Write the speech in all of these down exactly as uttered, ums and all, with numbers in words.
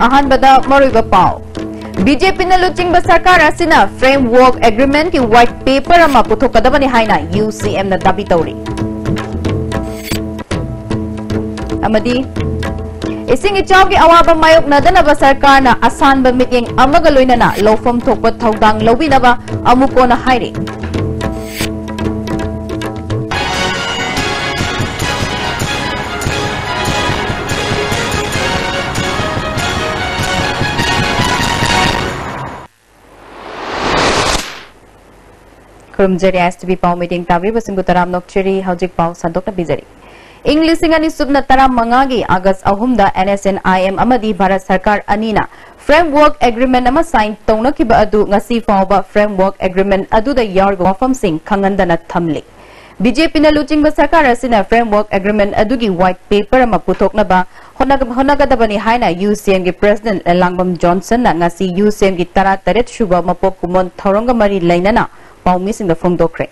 ꯑꯍꯥꯟꯕꯗ ꯃꯔꯨꯑꯣꯏꯕ ꯄꯥꯎ꯫ ꯕꯤ ꯖꯦ ꯄꯤꯅ ꯂꯨꯆꯤꯡꯕ ꯁꯔꯀꯥꯔ ꯑꯁꯤꯅ Framework Agreement ꯀꯤ White Paper ꯑꯃ ꯄꯨꯊꯣꯛꯀꯗꯕꯅꯤ ꯍꯥꯏꯅ ꯌꯨ ꯁꯤ ꯑꯦꯝꯅ ꯗꯥꯕꯤ ꯇꯧꯔꯤ꯫ ꯑꯃꯗꯤ ꯏꯁꯤꯡ ꯏꯆꯥꯎꯒꯤ ꯑꯋꯥꯕ ꯃꯥꯌꯣꯛꯅꯗꯅꯕ ꯁꯔꯀꯥꯔꯅ ꯑꯁꯥꯟꯕ ꯃꯤꯠꯌꯦꯡ ꯑꯃꯒ ꯂꯣꯏꯅꯅ ꯂꯧꯐꯝ ꯊꯣꯛꯄ ꯊꯧꯗꯥꯡ ꯂꯧꯕꯤꯅꯕ ꯑꯃꯨꯛ ꯀꯣꯟꯅ ꯍꯥꯏꯔꯤ꯫ ꯈꯨꯔꯨꯝꯖꯔꯤ, ꯑꯥꯏ ꯑꯦꯁ ꯇꯤ ꯚꯤ ꯄꯥꯎ ꯃꯤꯇꯤꯡ ꯇꯥꯕꯤꯕꯁꯤꯡꯕꯨ ꯇꯔꯥꯝꯅ ꯑꯣꯛꯆꯔꯤ꯫ ꯍꯧꯖꯤꯛ ꯄꯥꯎ ꯁꯟꯗꯣꯛꯅ ꯄꯤꯖꯔꯤ꯫ ꯏꯪ ꯂꯤꯁꯤꯡ ꯑꯅꯤ ꯁꯨꯞꯅ ꯇꯔꯥꯃꯉꯥꯒꯤ ꯑꯥꯒꯁ ꯑꯍꯨꯝꯗ N S N I M ꯑꯃꯗꯤ ꯚꯥꯔꯠ ꯁꯔꯀꯥꯔ ꯑꯅꯤꯅ Framework Agreement ꯑꯃ sign ꯇꯧꯅꯈꯤꯕ ꯑꯗꯨ ꯉꯁꯤ ꯐꯥꯎꯕ Framework Agreement ꯑꯗꯨꯗ ꯌꯥꯎꯔꯤꯕ ꯋꯥꯐꯝꯁꯤꯡ ꯈꯪꯍꯟꯗꯅ ꯊꯝꯂꯤ꯫ ꯕꯤ ꯖꯦ ꯄꯤꯅ ꯂꯨꯆꯤꯡꯕ ꯁꯔꯀꯥꯔ ꯑꯁꯤꯅ Framework Agreement ꯑꯗꯨꯒꯤ White Paper ꯑꯃ ꯄꯨꯊꯣꯛꯅꯕ ꯍꯣꯠꯅ-, ꯍꯣꯠꯅꯒꯗꯕꯅꯤ ꯍꯥꯏꯅ ꯌꯨ ꯁꯤ ꯑꯦꯝꯒꯤ President ꯂꯥꯡꯕꯝ ꯖꯣꯟꯁꯟꯅ ꯉꯁꯤ ꯌꯨ ꯁꯤ ꯑꯦꯝꯒꯤ ꯇꯔꯥꯇꯔꯦꯠ ꯁꯨꯕ ꯃꯄꯣꯛ ꯀꯨꯝꯑꯣꯟ ꯊꯧꯔꯝꯒ ꯃꯔꯤ ꯂꯩꯅꯅ ꯄꯥꯎꯃꯤꯁꯤꯡꯗ ꯐꯣꯡꯗꯣꯛꯈ꯭ꯔꯦ꯫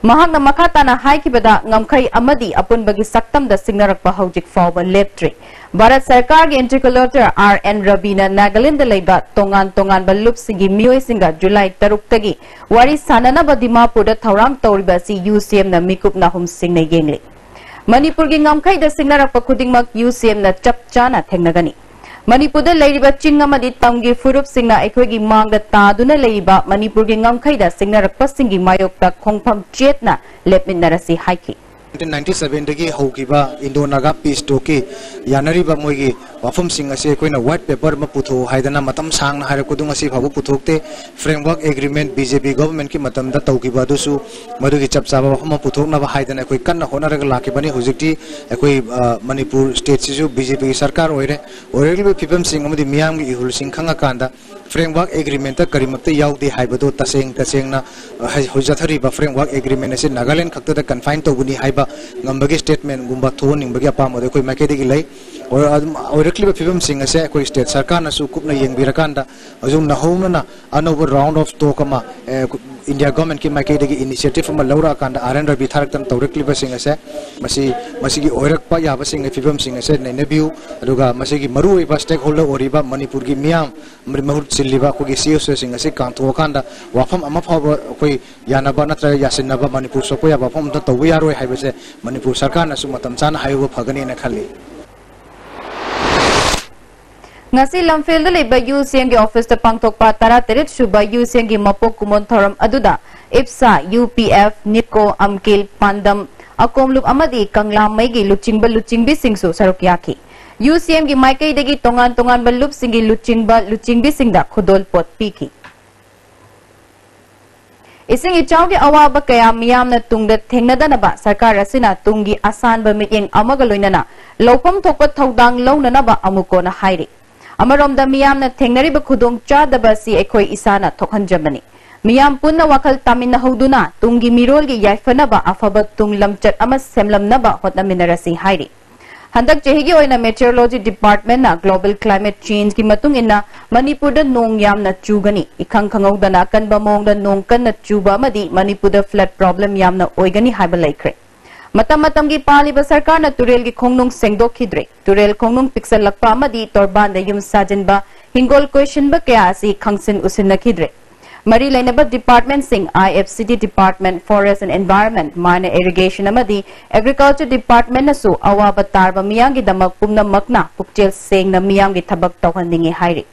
ꯃꯍꯥꯛꯅ ꯃꯈꯥ ꯇꯥꯅ ꯍꯥꯏꯈꯤꯕꯗ, ꯉꯝꯈꯩ ꯑꯃꯗꯤ ꯑꯄꯨꯟꯕꯒꯤ ꯁꯛꯇꯝꯗ ꯁꯤꯡꯅꯔꯛꯄ ꯍꯧꯖꯤꯛ ꯐꯥꯎꯕ ꯂꯦꯞꯇ꯭ꯔꯤ꯫ ꯚꯥꯔꯠ ꯁꯔꯀꯥꯔꯒꯤ interlocutor ꯑꯥꯔ ꯑꯦꯟ ꯔꯕꯤꯅ ꯅꯥꯒꯥꯂꯦꯟꯗ ꯂꯩꯕ ꯇꯣꯉꯥꯟ ꯇꯣꯉꯥꯟꯕ ꯂꯨꯞꯁꯤꯡꯒꯤ ꯃꯤꯑꯣꯏꯁꯤꯡꯒ ꯖꯨꯂꯥꯏ ꯇꯔꯨꯛꯇꯒꯤ ꯋꯥꯔꯤ ꯁꯥꯅꯅꯕ ꯗꯤꯃꯥꯄꯨꯔꯗ ꯊꯧꯔꯥꯡ ꯇꯧꯔꯤꯕ ꯑꯁꯤ ꯌꯨ ꯁꯤ ꯑꯦꯝꯅ ꯃꯤꯀꯨꯞ ꯅꯥꯍꯨꯝꯁꯤꯡꯅ ꯌꯦꯡꯂꯤ꯫ ꯃꯅꯤꯄꯨꯔꯒꯤ ꯉꯝꯈꯩꯗ ꯁꯤꯡꯅꯔꯛꯄ ꯈꯨꯗꯤꯡꯃꯛ ꯌꯨ ꯁꯤ ꯑꯦꯝꯅ ꯆꯞ ꯆꯥꯅ ꯊꯦꯡꯅꯒꯅꯤ꯫ ꯃꯅꯤꯄꯨꯔꯗ ꯂꯩꯔꯤꯕ ꯆꯤꯡ ꯑꯃꯗꯤ ꯇꯝꯒꯤ ꯐꯨꯔꯨꯞꯁꯤꯡꯅ ꯑꯩꯈꯣꯏꯒꯤ ꯃꯥꯡꯗ ꯇꯥꯗꯨꯅ ꯂꯩꯔꯤꯕ ꯃꯅꯤꯄꯨꯔꯒꯤ ꯉꯝꯈꯩꯗ ꯁꯤꯡꯅꯔꯛꯄꯁꯤꯡꯒꯤ ꯃꯥꯌꯣꯛꯇ ꯈꯣꯡꯐꯝ ꯆꯦꯠꯅ ꯂꯦꯞꯃꯤꯟꯅꯔꯁꯤ ꯍꯥꯏꯈꯤ꯫ ꯅꯥꯏꯟꯇꯤꯟ ꯅꯥꯏꯟꯇꯤ ꯁꯚꯦꯟꯗꯒꯤ ꯍꯧꯈꯤꯕ ꯏꯟꯗꯣ ꯅꯥꯒꯥ ꯄꯤꯁ ꯇꯣꯛꯀꯤ ꯌꯥꯅꯔꯤꯕ ꯃꯣꯏꯒꯤ ꯋꯥꯐꯝꯁꯤꯡ ꯑꯁꯤ ꯑꯩꯈꯣꯏꯅ white paper ꯑꯃ ꯄꯨꯊꯣꯛꯎ ꯍꯥꯏꯗꯅ ꯃꯇꯝ ꯁꯥꯡꯅ ꯍꯥꯏꯔꯛꯄꯗꯨ ꯉꯁꯤ ꯐꯥꯎꯕ ꯄꯨꯊꯣꯛꯇꯦ꯫ Framework Agreement ꯕꯤ ꯖꯦ ꯄꯤ government ꯀꯤ ꯃꯇꯝꯗ ꯇꯧꯈꯤꯕ ꯑꯗꯨꯁꯨ ꯃꯗꯨꯒꯤ ꯆꯞ ꯆꯥꯕ ꯋꯥꯐꯝ ꯑꯃ ꯄꯨꯊꯣꯛꯅꯕ ꯍꯥꯏꯗꯅ ꯑꯩꯈꯣꯏ ꯀꯟꯅ ꯍꯣꯠꯅꯔꯒ ꯂꯥꯛꯈꯤꯕꯅꯤ꯫ ꯍꯧꯖꯤꯛꯇꯤ ꯑꯩꯈꯣꯏ, ꯑ, ꯃꯅꯤꯄꯨꯔ state ꯁꯤꯁꯨ ꯕꯤ ꯖꯦ ꯄꯤꯒꯤ ꯁꯔꯀꯥꯔ ꯑꯣꯏꯔꯦ꯫ ꯑꯣꯏꯔꯛꯂꯤꯕ ꯐꯤꯕꯝꯁꯤꯡ ꯑꯃꯗꯤ ꯃꯤꯌꯥꯝꯒꯤ ꯏꯍꯨꯜꯁꯤꯡ ꯈꯪꯉꯀꯥꯟꯗ Framework Agreement ꯀꯔꯤꯃꯛꯇ ꯌꯥꯎꯗꯦ ꯍꯥꯏꯕꯗꯨ ꯇꯁꯦꯡ ꯇꯁꯦꯡꯅ, ꯑ, ꯍꯧꯖꯤꯛ ꯆꯠꯊꯔꯤꯕ Framework Agreement ꯑꯁꯤ ꯅꯥꯒꯥꯂꯦꯟ ꯈꯛꯇꯗ confine ꯇꯧꯕꯅꯤ ꯍꯥꯏꯕ ꯉꯝꯕꯒꯤ statement ꯒꯨꯝꯕ ꯊꯣꯛꯍꯟꯅꯤꯡꯕꯒꯤ ꯑꯄꯥꯝꯕꯗꯨ ꯑꯩꯈꯣꯏ ꯃꯥꯏꯀꯩꯗꯒꯤ ꯂꯩ꯫ ꯑꯣꯏ-, ꯑꯗꯨꯝ ꯑꯣꯏꯔꯛꯂꯤꯕ ꯐꯤꯕꯝꯁꯤꯡ ꯑꯁꯦ ꯑꯩꯈꯣꯏ state ꯁꯔꯀꯥꯔꯅꯁꯨ ꯀꯨꯞꯅ ꯌꯦꯡꯕꯤꯔꯀꯥꯟꯗ, ꯍꯧꯖꯤꯛ ꯅꯧꯍꯧꯅꯅ ꯑꯅꯧꯕ round of talk ꯑꯃ, ꯑꯦ, India governmentꯀꯤ ꯃꯥꯏꯀꯩꯗꯒꯤ initiative ꯑꯃ ꯂꯧꯔꯛꯑꯀꯥꯟꯗ, ꯑꯥꯔ ꯑꯦꯟ ꯔꯕꯤ ꯊꯥꯔꯛꯇꯅ ꯇꯧꯔꯛꯂꯤꯕꯁꯤꯡ ꯑꯁꯦ, ꯃꯁꯤ, ꯃꯁꯤꯒꯤ ꯑꯣꯏꯔꯛꯄ ꯌꯥꯕꯁꯤꯡꯒꯤ ꯐꯤꯕꯝꯁꯤꯡ ꯑꯁꯦ ꯅꯩꯅꯕꯤꯌꯨ꯫ ꯑꯗꯨꯒ ꯃꯁꯤꯒꯤ ꯃꯔꯨꯑꯣꯏꯕ stakeholder ꯑꯣꯏꯔꯤꯕ ꯃꯅꯤꯄꯨꯔꯒꯤ ꯃꯤꯌꯥꯝ, ꯃꯍꯨꯠ ꯁꯤꯜꯂꯤꯕ ꯑꯩꯈꯣꯏꯒꯤ C S Oꯁꯤꯡ ꯑꯁꯤ ꯀꯥꯡꯊꯣꯛꯑꯀꯥꯟꯗ, ꯋꯥꯐꯝ ꯑꯃ ꯐꯥꯎꯕ ꯑꯩꯈꯣꯏ ꯌꯥꯅꯕ ꯅꯠꯇ꯭ꯔꯒ ꯌꯥꯁꯤꯟꯅꯕ ꯃꯅꯤꯄꯨꯔ ꯁꯣꯛꯄ ꯌꯥꯕ ꯋꯥꯐꯝ ꯑꯝꯇ ꯇꯧꯕ ꯌꯥꯔꯣꯏ ꯍꯥꯏꯕꯁꯦ ꯃꯅꯤꯄꯨꯔ ꯁꯔꯀꯥꯔꯅꯁꯨ ꯃꯇꯝ ꯆꯥꯅ ꯍꯥꯏꯍꯧꯕ ꯐꯒꯅꯤꯅ ꯈꯜꯂꯤ꯫ ꯉꯁꯤ ꯂꯝꯐꯦꯜꯗ ꯂꯩꯕ UCMꯒꯤ officeꯇ ꯄꯥꯡꯊꯣꯛꯄ ꯇꯔꯥꯇꯔꯦꯠ ꯁꯨꯕ UCMꯒꯤ ꯃꯄꯣꯛ ꯀꯨꯝꯑꯣꯟ ꯊꯧꯔꯝ ꯑꯗꯨꯗ ꯏꯞꯁꯥ, UPF, ꯅꯤꯞꯀꯣ, ꯑꯝꯀꯤꯜ, ꯄꯥꯟꯗꯝ, ꯑꯀꯣꯝ ꯂꯨꯞ ꯑꯃꯗꯤ ꯀꯪꯂꯥꯃꯩꯒꯤ ꯂꯨꯆꯤꯡꯕ ꯂꯨꯆꯤꯡꯕꯤꯁꯤꯡꯁꯨ ꯁꯔꯨꯛ ꯌꯥꯈꯤ꯫ UCMꯒꯤ ꯃꯥꯏꯀꯩꯗꯒꯤ ꯇꯣꯉꯥꯟ ꯇꯣꯉꯥꯟꯕ ꯂꯨꯞꯁꯤꯡꯒꯤ ꯂꯨꯆꯤꯡꯕ ꯂꯨꯆꯤꯡꯕꯤꯁꯤꯡꯗ ꯈꯨꯗꯣꯜ ꯄꯣꯠ ꯄꯤꯈꯤ꯫ ꯏꯁꯤꯡ ꯏꯆꯥꯎꯒꯤ ꯑꯋꯥꯕ ꯀꯌꯥ ꯃꯤꯌꯥꯝꯅ ꯇꯨꯡꯗ ꯊꯦꯡꯅꯗꯅꯕ ꯁꯔꯀꯥꯔ ꯑꯁꯤꯅ ꯇꯨꯡꯒꯤ ꯑꯁꯥꯟꯕ ꯃꯤꯠꯌꯦꯡ ꯑꯃꯒ ꯂꯣꯏꯅꯅ ꯂꯧꯐꯝ ꯊꯣꯛꯄ ꯊꯧꯗꯥꯡ ꯂꯧꯅꯅꯕ ꯑꯃꯨꯛ ꯀꯣꯟꯅ ꯍꯥꯏꯔꯤ꯫ ꯑꯃꯔꯣꯝꯗ ꯃꯤꯌꯥꯝꯅ ꯊꯦꯡꯅꯔꯤꯕ ꯈꯨꯗꯣꯡꯆꯥꯗꯕ ꯑꯁꯤ ꯑꯩꯈꯣꯏ ꯏꯁꯥꯅ ꯊꯣꯛꯍꯟꯖꯕꯅꯤ꯫ ꯃꯤꯌꯥꯝ ꯄꯨꯟꯅ ꯋꯥꯈꯜ ꯇꯥꯃꯤꯟꯅꯍꯧꯗꯨꯅ ꯇꯨꯡꯒꯤ ꯃꯤꯔꯣꯜꯒꯤ ꯌꯥꯏꯐꯅꯕ ꯑꯐꯕ ꯇꯨꯡ ꯂꯝꯆꯠ ꯑꯃ ꯁꯦꯝꯂꯝꯅꯕ ꯍꯣꯠꯅꯃꯤꯟꯅꯔꯁꯤ ꯍꯥꯏꯔꯤ꯫ ꯍꯟꯗꯛ ꯆꯍꯤꯒꯤ ꯑꯣꯏꯅ Meteorology Departmentꯅ global climate changeꯒꯤ ꯃꯇꯨꯡ ꯏꯟꯅ ꯃꯅꯤꯄꯨꯔꯗ ꯅꯣꯡ ꯌꯥꯝꯅ ꯆꯨꯒꯅꯤ, ꯏꯈꯪ ꯈꯪꯍꯧꯗꯅ ꯑꯀꯟꯕ ꯃꯑꯣꯡꯗ ꯅꯣꯡ ꯀꯟꯅ ꯆꯨꯕ ꯑꯃꯗꯤ ꯃꯅꯤꯄꯨꯔꯗ flood problem ꯌꯥꯝꯅ ꯑꯣꯏꯒꯅꯤ ꯍꯥꯏꯕ ꯂꯩꯈ꯭ꯔꯦ꯫ ꯃꯇꯝ ꯃꯇꯝꯒꯤ ꯄꯥꯜꯂꯤꯕ ꯁꯔꯀꯥꯔꯅ ꯇꯨꯔꯦꯜꯒꯤ ꯈꯣꯡꯅꯨꯡ ꯁꯦꯡꯗꯣꯛꯈꯤꯗ꯭ꯔꯦ꯫ ꯇꯨꯔꯦꯜ ꯈꯣꯡꯅꯨꯡ ꯄꯤꯛꯁꯜꯂꯛꯄ ꯑꯃꯗꯤ ꯇꯣꯔꯕꯥꯟꯗ ꯌꯨꯝ ꯁꯥꯖꯤꯟꯕ, ꯍꯤꯡꯒꯣꯜ ꯀꯣꯏꯁꯤꯟꯕ ꯀꯌꯥ ꯑꯁꯤ ꯈꯪꯁꯤꯟ ꯎꯁꯤꯟꯅꯈꯤꯗ꯭ꯔꯦ꯫ ꯃꯔꯤ ꯂꯩꯅꯕ departmentꯁꯤꯡ, I F C D department, Forest and Environment, Mine and Irrigation ꯑꯃꯗꯤ Agriculture departmentꯅꯁꯨ ꯑꯋꯥꯕ ꯇꯥꯔꯕ ꯃꯤꯌꯥꯝꯒꯤꯗꯃꯛ ꯄꯨꯝꯅꯃꯛꯅ ꯄꯨꯛꯆꯦꯜ ꯁꯦꯡꯅ ꯃꯤꯌꯥꯝꯒꯤ ꯊꯕꯛ ꯇꯧꯍꯟꯅꯤꯡꯏ ꯍꯥꯏꯔꯤ꯫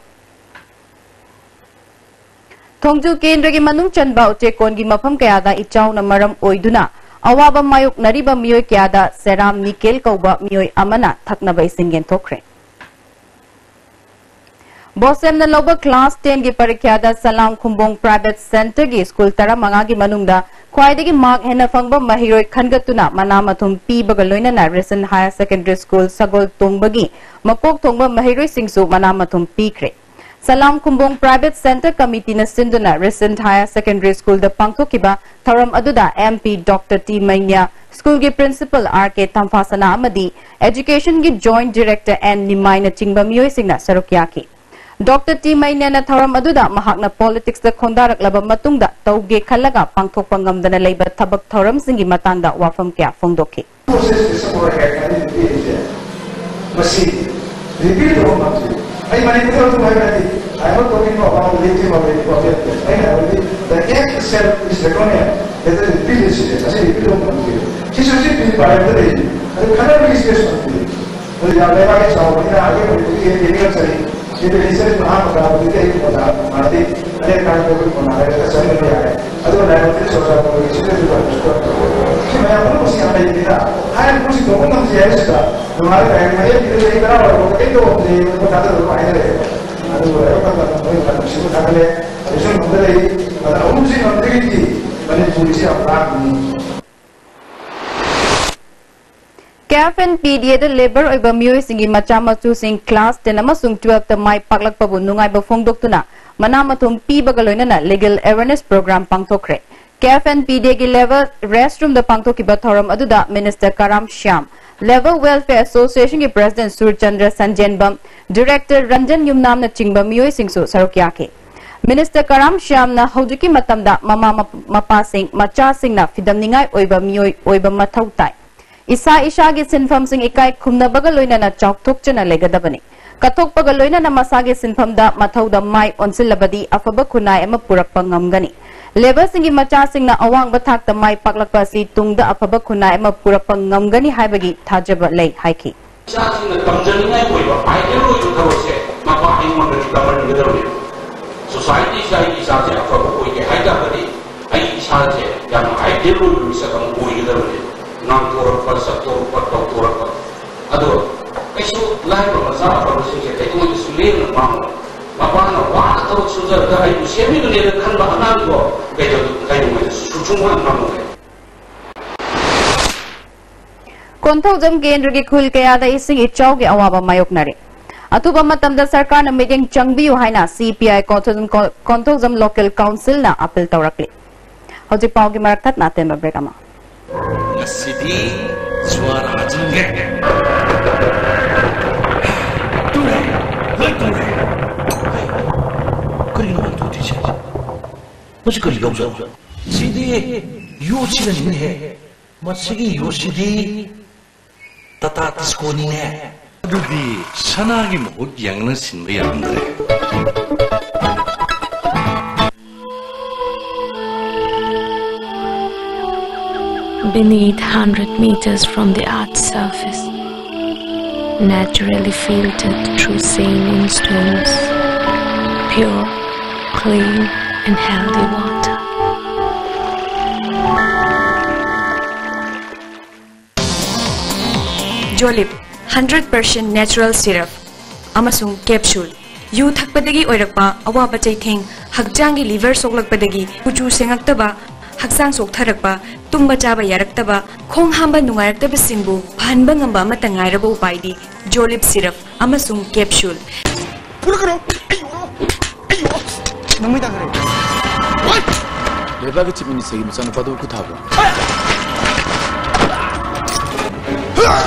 ꯊꯣꯡꯖꯨ ꯀꯦꯟꯗ꯭ꯔꯒꯤ ꯃꯅꯨꯡ ꯆꯟꯕ ꯎꯆꯦꯛꯀꯣꯟꯒꯤ ꯃꯐꯝ ꯀꯌꯥꯗ ꯏꯆꯥꯎꯅ ꯃꯔꯝ ꯑꯣꯏꯗꯨꯅ ꯑꯋꯥꯕ ꯃꯥꯌꯣꯛꯅꯔꯤꯕ ꯃꯤꯑꯣꯏ ꯀꯌꯥꯗ ꯁꯦꯔꯥꯝ ꯅꯤꯀꯦꯜ ꯀꯧꯕ ꯃꯤꯑꯣꯏ ꯑꯃꯅ ꯊꯛꯅꯕ ꯏꯁꯤꯡ ꯌꯦꯟꯊꯣꯛꯈ꯭ꯔꯦ꯫ ꯕꯣꯁꯦꯝꯅ ꯂꯧꯕ class tenꯒꯤ ꯄꯔꯤꯈ꯭ꯌꯥꯗ ꯁꯂꯥꯝ ꯈꯨꯝꯕꯣꯡ Private Centreꯒꯤ school ꯇꯔꯥꯃꯉꯥꯒꯤ ꯃꯅꯨꯡꯗ ꯈ꯭ꯋꯥꯏꯗꯒꯤ mark ꯍꯦꯟꯅ ꯐꯪꯕ ꯃꯍꯩꯔꯣꯏ ꯈꯟꯒꯠꯇꯨꯅ ꯃꯅꯥ ꯃꯊꯨꯝ ꯄꯤꯕꯒ ꯂꯣꯏꯅꯅ Risen Higher Secondary School ꯁꯒꯣꯜ ꯇꯣꯡꯕꯒꯤ ꯃꯀꯣꯛ ꯊꯣꯡꯕ ꯃꯍꯩꯔꯣꯏꯁꯤꯡꯁꯨ ꯃꯅꯥ ꯃꯊꯨꯝ ꯄꯤꯈ꯭ꯔꯦ꯫ ꯁꯂꯥꯝ ꯈꯨꯝꯕꯣꯡ Private Centre Committeeꯅ ꯁꯤꯟꯗꯨꯅ Risen Higher Secondary Schoolꯗ ꯄꯥꯡꯊꯣꯛꯈꯤꯕ ꯊꯧꯔꯝ ꯑꯗꯨꯗ M P Doctor T ꯃꯩꯅ꯭ꯌꯥ, ꯁ꯭ꯀꯨꯜꯒꯤ ꯄ꯭ꯔꯤꯟꯁꯤꯄꯜ ꯑꯥꯔ ꯀꯦ ꯊꯝꯐꯥꯁꯅꯥ ꯑꯃꯗꯤ ꯑꯦꯖꯨꯀꯦꯁꯟꯒꯤ ꯖꯣꯏꯟꯠ ꯗꯤꯔꯦꯛꯇꯔ ꯑꯦꯟ ꯅꯤꯃꯥꯏꯅꯆꯤꯡꯕ ꯃꯤꯑꯣꯏꯁꯤꯡꯅ ꯁꯔꯨꯛ ꯌꯥꯈꯤ꯫ ꯗꯣꯛꯇꯔ ꯇꯤ ꯃꯩꯅꯦꯅ ꯊꯧꯔꯝ ꯑꯗꯨꯗ ꯃꯍꯥꯛꯅ ꯄꯣꯂꯤꯇꯤꯛꯁꯇ ꯈꯣꯡꯗꯥꯔꯛꯂꯕ ꯃꯇꯨꯡꯗ ꯇꯧꯒꯦ ꯈꯜꯂꯒ ꯄꯥꯡꯊꯣꯛꯄ ꯉꯝꯗꯅ ꯂꯩꯕ ꯊꯕꯛ ꯊꯧꯔꯝꯁꯤꯡꯒꯤ ꯃꯇꯥꯡꯗ ꯋꯥꯐꯝ ꯀꯌꯥ ꯐꯣꯡꯗꯣꯛꯈꯤ꯫ ꯄ꯭ꯔꯣꯁꯦꯁ ꯁꯝꯃꯔ ꯍꯥꯏꯔꯀꯥꯟꯗ ꯅꯨꯄꯤꯁꯦ ꯃꯁꯤ ꯔꯤꯄꯤꯠ ꯇꯧꯕ ꯉꯝꯗ꯭ꯔꯤ꯫ ꯑꯩ ꯃꯅꯤꯄꯨꯔꯗ ꯑꯗꯨꯝ ꯍꯥꯏꯔꯗꯤ, I am not talking about living or living or death. ꯑꯩꯅ ꯍꯥꯏꯕꯗꯤ, the act itself is recognized that the repeat incident, ꯑꯁꯤ ꯔꯤꯄꯤꯠ ꯇꯧꯕ ꯉꯝꯗ꯭ꯔꯤ꯫ ꯁꯤꯁꯨ ꯍꯧꯖꯤꯛ ꯄ꯭ꯔꯤ ꯄꯥꯔꯦꯟꯗ ꯂꯩꯔꯤ꯫ ꯑꯗꯨ ꯈꯟꯅꯕꯒꯤ ꯁ꯭ꯇꯦꯖ ꯐꯪꯗ꯭ꯔꯤ꯫ ꯑꯗꯨ ꯌꯥꯝ ꯂꯩꯕꯥꯛꯀꯤ ꯆꯥꯎꯕꯅꯤꯅ ꯑꯩꯈꯣꯏ ꯃꯅꯤꯄꯨꯔꯒꯤ ꯍꯦꯟꯅ ꯌꯦꯡꯅꯤꯡꯉꯛꯆꯔꯤ꯫ ꯁꯤꯗ ꯂꯤꯆꯠ ꯃꯍꯥꯛ ꯃꯆꯥ ꯑꯗꯨꯗꯤ ꯑꯩ ꯃꯣꯖꯥ ꯃꯥꯗꯤ ꯑꯅꯦꯛ ꯀꯥꯡꯕ ꯑꯩꯈꯣꯏ ꯃꯣꯖꯥ ꯂꯩꯔꯒ ꯆꯪꯕ ꯌꯥꯔꯦ꯫ ꯑꯗꯨꯒ ꯂꯥꯏꯕꯛꯇꯤ ꯁꯣꯔ ꯁꯥꯕ ꯑꯣꯏꯔꯒ ꯁꯤꯗ ꯑꯗꯨꯒ ꯁꯤ ꯃꯌꯥꯝ ꯄꯨꯝꯅꯃꯛꯁꯤ ꯌꯥꯝ ꯂꯩꯕꯅꯤꯅ ꯍꯥꯏꯔꯤꯕ ꯄꯣꯠꯁꯤ ꯇꯧꯕ ꯉꯝꯗꯦ ꯍꯥꯏꯕꯁꯤꯗ ꯅꯨꯡꯉꯥꯏꯔꯦ꯫ ꯀꯔꯤ ꯃꯌꯦꯛ ꯏꯔꯒ ꯑꯩ ꯇꯔꯥ ꯋꯥꯏꯕ ꯀꯩꯝ ꯇꯧꯔꯝꯗꯦ꯫ ꯊꯥꯗꯔꯒ ꯍꯥꯏꯅꯔꯦ꯫ ꯑꯗꯨꯒ ꯂꯥꯏꯕꯛ ꯐꯗꯅ ꯃꯣꯏ ꯃꯌꯥꯝ ꯅꯨꯡꯁꯤꯕ ꯊꯥꯒꯠꯂꯦ꯫ ꯑꯗꯨꯁꯨ ꯉꯝꯗ ꯂꯩ꯫ ꯑꯗ ꯑꯍꯨꯝꯁꯤ ꯉꯝꯗ꯭ꯔꯒꯗꯤ ꯃꯅꯤꯄꯨꯔꯁꯤ ꯌꯥꯝ ꯂꯥꯡꯒꯅꯤ꯫ K F N P D ꯑꯦꯗ ꯂꯦꯕꯔ ꯑꯣꯏꯕ ꯃꯤꯑꯣꯏꯁꯤꯡꯒꯤ ꯃꯆꯥ ꯃꯁꯨꯁꯤꯡ ꯀ꯭ꯂꯥꯁ ꯇꯦꯟ ꯑꯃꯁꯨꯡ ꯇꯨꯋꯦꯜꯐꯇ ꯃꯥꯏ ꯄꯥꯛꯂꯛꯄꯕꯨ ꯅꯨꯡꯉꯥꯏꯕ ꯐꯣꯡꯗꯣꯛꯇꯨꯅ ꯃꯅꯥ ꯃꯊꯨꯝ ꯄꯤꯕꯒ ꯂꯣꯏꯅꯅ ꯂꯤꯒꯦꯜ ꯑꯦꯋꯦꯔꯅꯦꯁ ꯄ꯭ꯔꯣꯒ꯭ꯔꯥꯝ ꯄꯥꯡꯊꯣꯛꯈ꯭ꯔꯦ꯫ K F N P D ꯑꯦꯒꯤ ꯂꯦꯕꯔ ꯔꯦꯁ ꯔꯨꯝꯗ ꯄꯥꯡꯊꯣꯛꯈꯤꯕ ꯊꯧꯔꯝ ꯑꯗꯨꯗ minister Karam Shyam, labour welfare ꯑꯦꯁꯣꯁꯤꯌꯦꯁꯟꯒꯤ ꯄ꯭ꯔꯦꯁꯤꯗꯦꯟꯠ ꯁꯨꯔꯆꯟꯗ꯭ꯔ ꯁꯟꯖꯦꯟꯕꯝ, ꯗꯤꯔꯦꯛꯇꯔ ꯔꯟꯖꯟ ꯌꯨꯝꯅꯥꯝꯅꯆꯤꯡꯕ ꯃꯤꯑꯣꯏꯁꯤꯡꯁꯨ ꯁꯔꯨꯛ ꯌꯥꯈꯤ꯫ ꯃꯤꯅꯤꯁꯇꯔ ꯀꯔꯥꯝ ꯁ꯭ꯌꯥꯝꯅ ꯍꯧꯖꯤꯛꯀꯤ ꯃꯇꯝꯗ ꯃꯃꯥ ꯃꯄꯥꯁꯤꯡ ꯃꯆꯥꯁꯤꯡꯅ ꯐꯤꯗꯝꯅꯤꯡꯉꯥꯏ ꯑꯣꯏꯕ ꯃꯤꯑꯣꯏ ꯑꯣꯏꯕ ꯃꯊꯧ ꯇꯥꯏ꯫ ꯏꯁꯥ ꯏꯁꯥꯒꯤ ꯁꯤꯟꯐꯝꯁꯤꯡ ꯏꯀꯥꯏ ꯈꯨꯝꯅꯕꯒ ꯂꯣꯏꯅꯅ ꯆꯥꯎꯊꯣꯛꯆꯅ ꯂꯩꯒꯗꯕꯅꯤ꯫ ꯀꯠꯊꯣꯛꯄꯒ ꯂꯣꯏꯅꯅ ꯃꯁꯥꯒꯤ ꯁꯤꯟꯐꯝꯗ ꯃꯊꯧꯗ ꯃꯥꯏ ꯑꯣꯟꯁꯤꯜꯂꯕꯗꯤ ꯑꯐꯕ ꯈꯨꯟꯅꯥꯏ ꯑꯃ ꯄꯨꯔꯛꯄ ꯉꯝꯒꯅꯤ꯫ ꯂꯦꯕꯔꯁꯤꯡꯒꯤ ꯃꯆꯥꯁꯤꯡꯅ ꯑꯋꯥꯡꯕ ꯊꯥꯛꯇ ꯃꯥꯏ ꯄꯥꯛꯂꯛꯄ ꯑꯁꯤ ꯇꯨꯡꯗ ꯑꯐꯕ ꯈꯨꯟꯅꯥꯏ ꯑꯃ ꯄꯨꯔꯛꯄ ꯉꯝꯒꯅꯤ ꯍꯥꯏꯕꯒꯤ ꯊꯥꯖꯕ ꯂꯩ ꯍꯥꯏꯈꯤ꯫ ꯏꯆꯥꯁꯤꯡꯅ ꯇꯝꯖꯅꯤꯡꯉꯥꯏ ꯑꯣꯏꯕ ꯑꯥꯏꯗꯤꯌꯦꯜ ꯑꯣꯏꯕ ꯊꯕꯛꯁꯦ ꯃꯄꯥ ꯑꯩꯉꯣꯟꯗꯗꯤ ꯇꯝꯍꯟꯒꯗꯕꯅꯦꯕ꯫ ꯁꯣꯁꯥꯏꯇꯤꯁꯤꯗ ꯑꯩꯒꯤ ꯏꯆꯥꯁꯦ ꯑꯐꯕ ꯑꯣꯏꯒꯦ ꯍꯥꯏ ꯇꯥꯔꯒꯗꯤ ꯑꯩꯒꯤ ꯏꯁꯥꯁꯦ ꯌꯥꯝꯅ ꯑꯥꯏꯗꯤꯌꯦꯜ ꯑꯣꯏꯕ ꯃꯤꯁꯛ ꯑꯃ ꯑꯣꯏꯒꯗꯕꯅꯦꯕ꯫ ꯉꯥꯡꯊꯣꯔꯛꯄ, ꯆꯠꯊꯣꯔꯛꯄ, ꯇꯧꯊꯣꯔꯛꯄ꯫ ꯑꯗꯣ ꯀꯩꯁꯨ ꯂꯥꯏꯔꯕ ꯃꯆꯥ ꯑꯐꯕꯁꯤꯡꯁꯦ ꯀꯩꯗꯧꯉꯩꯗꯁꯨ ꯂꯦꯝꯅ ꯃꯥꯡꯉꯣꯏ꯫ ꯃꯄꯥꯅ ꯋꯥꯅ ꯊꯕꯛ ꯁꯨꯖꯔꯒ ꯑꯩꯕꯨ ꯁꯦꯝꯕꯤꯕꯅꯦꯅ ꯈꯟꯕ ꯑꯉꯥꯡꯗꯣ ꯀꯩꯗꯧ-, ꯀꯩꯗꯧꯉꯩꯗꯁꯨ ꯁꯨꯡꯃꯥꯡ ꯃꯥꯡꯉꯣꯏ꯫ ꯀꯣꯟꯊꯧꯖꯝ ꯀꯦꯟꯗ꯭ꯔꯒꯤ ꯈꯨꯜ ꯀꯌꯥꯗ ꯏꯁꯤꯡ ꯏꯆꯥꯎꯒꯤ ꯑꯋꯥꯕ ꯃꯥꯌꯣꯛꯅꯔꯤ꯫ ꯑꯊꯨꯕ ꯃꯇꯝꯗ ꯁꯔꯀꯥꯔꯅ ꯃꯤꯠꯌꯦꯡ ꯆꯪꯕꯤꯌꯨ ꯍꯥꯏꯅ ꯁꯤ ꯄꯤ ꯑꯥꯏ ꯀꯣꯟꯊꯧꯖꯝ ꯀꯣ-, ꯀꯣꯟꯊꯧꯖꯝ ꯂꯣꯀꯦꯜ ꯀꯥꯎꯟꯁꯤꯜꯅ ꯑꯄꯤꯜ ꯇꯧꯔꯛꯂꯤ꯫ ꯍꯧꯖꯤꯛ ꯄꯥꯎꯒꯤ ꯃꯔꯛ ꯊꯠꯅ ꯑꯇꯦꯟꯕ ꯕ꯭ꯔꯦꯛ ꯑꯃ꯫ ꯉꯁꯤꯗꯤ ꯖ꯭ꯋꯥꯔ ꯍꯥꯖꯤꯟꯒꯦ꯫ ꯇꯨꯔꯦ, ꯂꯣꯏ ꯇꯨꯔꯦ꯫ ꯀꯔꯤꯅꯣ ꯃꯥꯅ ꯇꯨꯗ꯭ꯔꯤꯁꯦ? ꯃꯁꯤ ꯀꯔꯤ ꯌꯥꯎꯖꯥꯠꯅꯣ? ꯁꯤꯗꯤ ꯌꯣꯠꯁꯤꯅꯅꯤꯅꯦꯍꯦ꯫ ꯃꯁꯤꯒꯤ ꯌꯣꯠꯁꯤꯗꯤ ꯇꯥꯇꯥ ꯇꯤꯁꯀꯣꯅꯤꯅꯦ꯫ ꯑꯗꯨꯗꯤ ꯁꯅꯥꯒꯤ ꯃꯍꯨꯠ ꯌꯦꯡꯅ ꯁꯤꯟꯕ ꯌꯥꯔꯝꯗ꯭ꯔꯦ꯫ Beneath, hundred meters from the earth's surface, naturally filtered through saline stones, pure, clean, and healthy water. Jolib, hundred percent natural syrup ꯑꯃꯁꯨꯡ capsule꯫ ꯌꯨ ꯊꯛꯄꯗꯒꯤ ꯑꯣꯏꯔꯛꯄ ꯑꯋꯥꯕ ꯆꯩꯊꯦꯡ, ꯍꯛꯆꯥꯡꯒꯤ liver ꯁꯣꯛꯂꯛꯄꯗꯒꯤ ꯀꯨꯆꯨ ꯁꯦꯡꯉꯛꯇꯕ, ꯍꯛꯆꯥꯡ ꯁꯣꯛꯊꯔꯛꯄ, ꯇꯨꯝꯕ ꯆꯥꯕ ꯌꯥꯔꯛꯇꯕ, ꯈꯣꯡ ꯍꯥꯝꯕ ꯅꯨꯡꯉꯥꯏꯔꯛꯇꯕꯁꯤꯡꯕꯨ ꯐꯍꯟꯕ ꯉꯝꯕ ꯑꯃꯠꯇ ꯉꯥꯏꯔꯕ ꯎꯄꯥꯏꯗꯤ Jolib syrup ꯑꯃꯁꯨꯡ capsule꯫ ꯊꯣꯛꯂꯛꯀꯅꯣ! ꯑꯩ ꯌꯣ! ꯑꯩ ꯌꯣ! ꯅꯪ ꯃꯩ ꯇꯥꯈ꯭ꯔꯦ꯫ ꯂꯩꯕꯥꯛꯀꯤ Chief Ministerꯒꯤ ꯃꯆꯥꯅꯨꯄꯥꯗꯨꯕꯨ ꯈꯨꯠ ꯊꯥꯕ꯭ꯔꯣ?